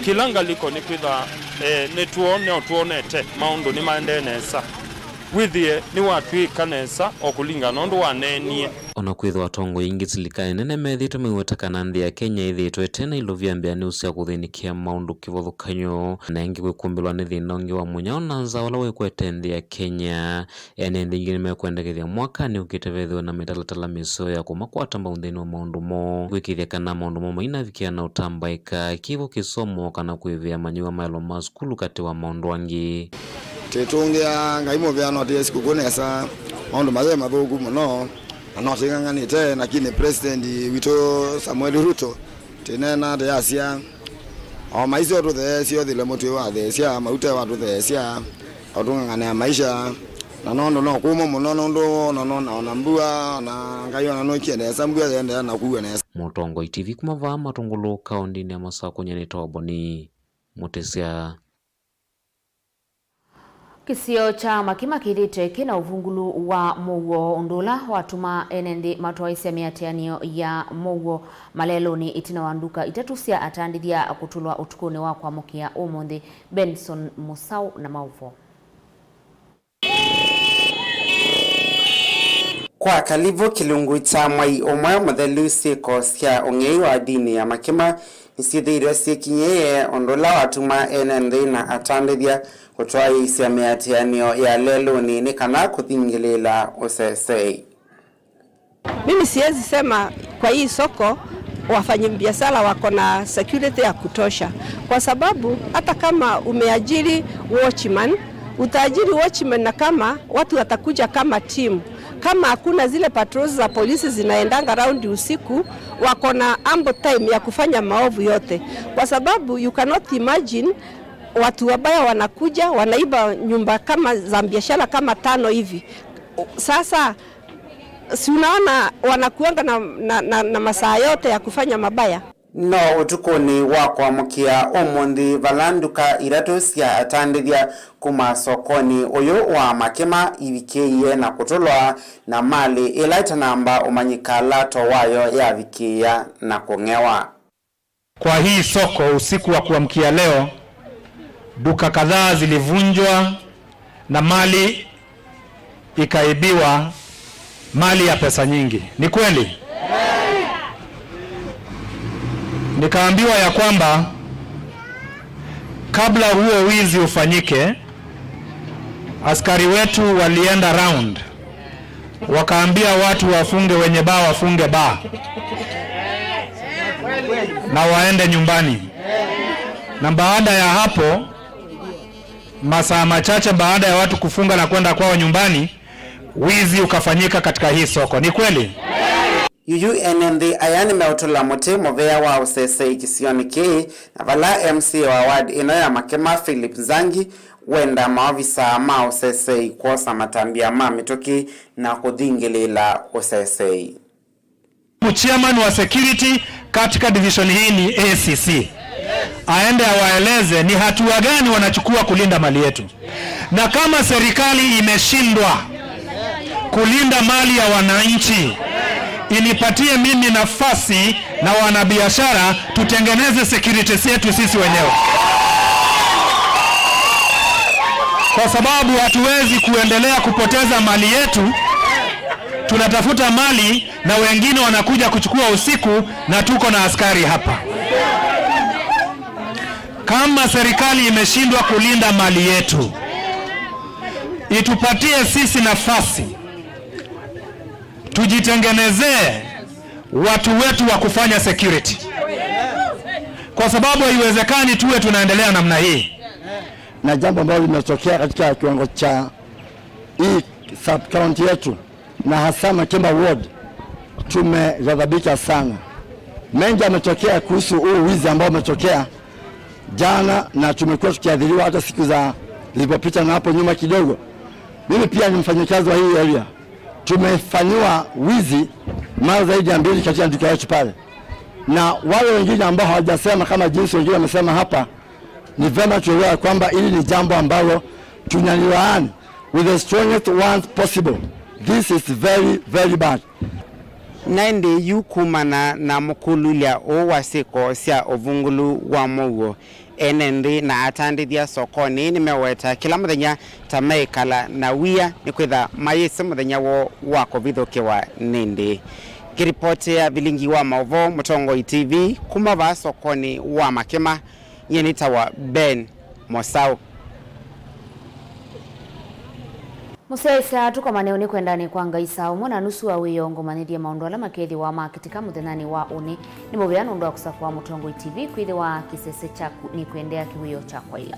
Kĩla ngalĩko nĩkwĩthwa, eh, nĩtwone, nĩtwonete maũndũ nĩmaendee nesa. Wĩthĩe nĩwatw'ĩka nesa o kũlingana na ũndũ waneenie. O na kwĩthĩwa atongoi aingĩ silikalĩ nene methĩĩtwe maiweta kana nthĩ ya Kenya ĩthĩĩtwe ĩte na ilovia mbĩanĩu sya kũthĩnĩkĩa maũndũ kĩvathũkany'o, na ĩngĩ kwĩkumbĩlwa nĩ thĩna ũngĩ wa mũnyao na nzaa ũla wĩkwete nthĩ ya Kenya, ene nthĩ ingĩ nĩmekwendekethya mwakanĩ ũkĩte vethĩwe na mĩtalatala mĩseo ya kũmakwata mbau nthĩnĩ wa maũndũ moo, kwĩkĩĩthya kana maũndũ moo mainavikĩa na ũtambaĩka, kĩvo kĩsomo, kana kũĩvĩa manyĩw'a maelo ma sukulu, katĩ wa maũndũ angĩ. Tĩtũngĩa Ngai mũvea no tĩe sikũkũ nesa, maũndũ mayĩ mathũku mũno, na no tĩng'ang'anĩte, lakini President witũ Samuel Ruto tĩneena tĩyasya, o maisha ũtũtheesya, ũthile mũtĩ watheesya, mauta watũtheesya, ũtũng'ang'anĩa maisha, na nũndũ no kũmũ mũno, nũndũ ona, ona, ona mbua, ona Ngai ona nũkie nesa, mbua yĩendeea na kua nesa. Mũtongoi T V kuma vaa Matũngũlũ, kaũndĩnĩ ya Masakũ, nyie nĩtawa Boni Mũtĩsya. Kĩsio kya Makima kĩthĩĩtwe kĩ na ũvungulu wa mũuo, ũndũ ũla watuma ene nthĩ matwaĩsya mĩatĩanĩo ya mũuo malelũnĩ ĩtina wa nduka itatũ sya atandĩthya kũtũlwa ũtukũnĩ wa kwamũkĩa ũmũnthĩ. Benson Mũsaũ na maũvoo. Kwa kalivũ kĩlungu kya mwai ũmwe mũthelu, syĩko sya ũng'ei wa ndini ya Makima nĩsyĩthĩirwe syĩkinyĩĩe, ũndũ ũla watuma ene nthĩ na atandĩthya kũtwaĩĩsya mĩatĩanĩo ya lelũnĩ nĩ kana kũthingĩlĩĩla ũsesei. Mimi siwezi sema kwa hii soko wafanyabiashara wako na security ya kutosha, kwa sababu hata kama umeajiri watchman, utaajiri watchman na kama watu watakuja kama timu, kama hakuna zile patrols za polisi zinaendanga raundi usiku, wako na ample time ya kufanya maovu yote, kwa sababu you cannot imagine watu wabaya wanakuja, wanaiba nyumba kama za biashara kama tano hivi. Sasa, si unaona wanakuanga na, na, na, na masaa yote ya kufanya mabaya? No ũtukũnĩ wa kwamũkĩa ũmũnthĩ, vala nduka itatũ sya atandĩthya kuma sokonĩ ũyũ wa Makima ivikĩie na kũtũlwa, na malĩ ĩla ĩtanamba ũmanyĩka lato wayo yavikĩĩa na kũng'ewa. Kwa hii soko usiku wa kuamkia leo, duka kadhaa zilivunjwa na mali ikaibiwa, mali ya pesa nyingi. Ni kweli? Nikaambiwa ya kwamba kabla huo wizi ufanyike, askari wetu walienda round, wakaambia watu wafunge, wenye baa wafunge baa na waende nyumbani. Na baada ya hapo, masaa machache baada ya watu kufunga na kwenda kwao nyumbani, wizi ukafanyika katika hii soko. Ni kweli? Yuyu ene nthĩ aya nĩmeũtũla mũtĩ mũvea wa ũsesei kĩsionĩ kĩĩ, na vala M C A wa ward ĩno ya Makima, Philip Nzangi, wenda maovisa ma ũsesei kwosa matambya ma mĩtũkĩ na kũthingĩlĩĩla ũsesei. Chairman wa security katika division hii ni A C C. Aende awaeleze ni hatua gani wanachukua kulinda mali yetu. Na kama serikali imeshindwa kulinda mali ya wananchi, inipatie mimi nafasi na wanabiashara tutengeneze security zetu sisi wenyewe, kwa sababu hatuwezi kuendelea kupoteza mali yetu. Tunatafuta mali na wengine wanakuja kuchukua usiku, na tuko na askari hapa. Kama serikali imeshindwa kulinda mali yetu, itupatie sisi nafasi tujitengenezee watu wetu wa kufanya security, kwa sababu haiwezekani tuwe tunaendelea namna hii. Na jambo ambalo limetokea katika kiwango cha hii sub county yetu, na hasa Makima Ward, tumeghadhabika sana. Mengi yametokea kuhusu huu wizi ambao umetokea jana, na tumekuwa tukiathiriwa hata siku za zilipopita na hapo nyuma kidogo. Mimi pia ni mfanyakazi wa hii area. Tumefanyiwa wizi mara zaidi ya mbili katika duka yetu pale, na wale wengine ambao hawajasema kama jinsi wengine wamesema hapa, ni vema tuelewe kwamba hili ni jambo ambalo tunalilaani with the strongest words possible. This is very, very bad. Na ĩndĩ yu kumana na mũkululya ũũ wa syĩko sya ũvungũlu wa mũuo, ene nthĩ na atandĩthya sokonĩ nĩmeweta kĩla mũthenya ta meĩkala na wia nĩkwĩtha mayĩsĩ mũthenya woo wa kũvithũkĩwa nĩ ndĩĩ. Ngĩripotĩa Vilingi wa Maũvoo, Mũtongoi T V, kuma vaa sokonĩ wa Makema, nyie nĩtawa Ben Mosau. Mũsyaĩĩsya, tũkomane ũnĩ kwendanĩ kwa Ngai saa ũmwe na nusu wa wĩoo, ngũmanyĩthye maũndũ ala makethĩwa makĩtĩka mũthenyanĩ wa ũnĩ. Nĩ mũvea nũndũ wa kũsakũa Mũtongoi T V kwĩthĩwa kĩsese kyaku nĩ kũendeea kĩwĩoo kya kwaĩla.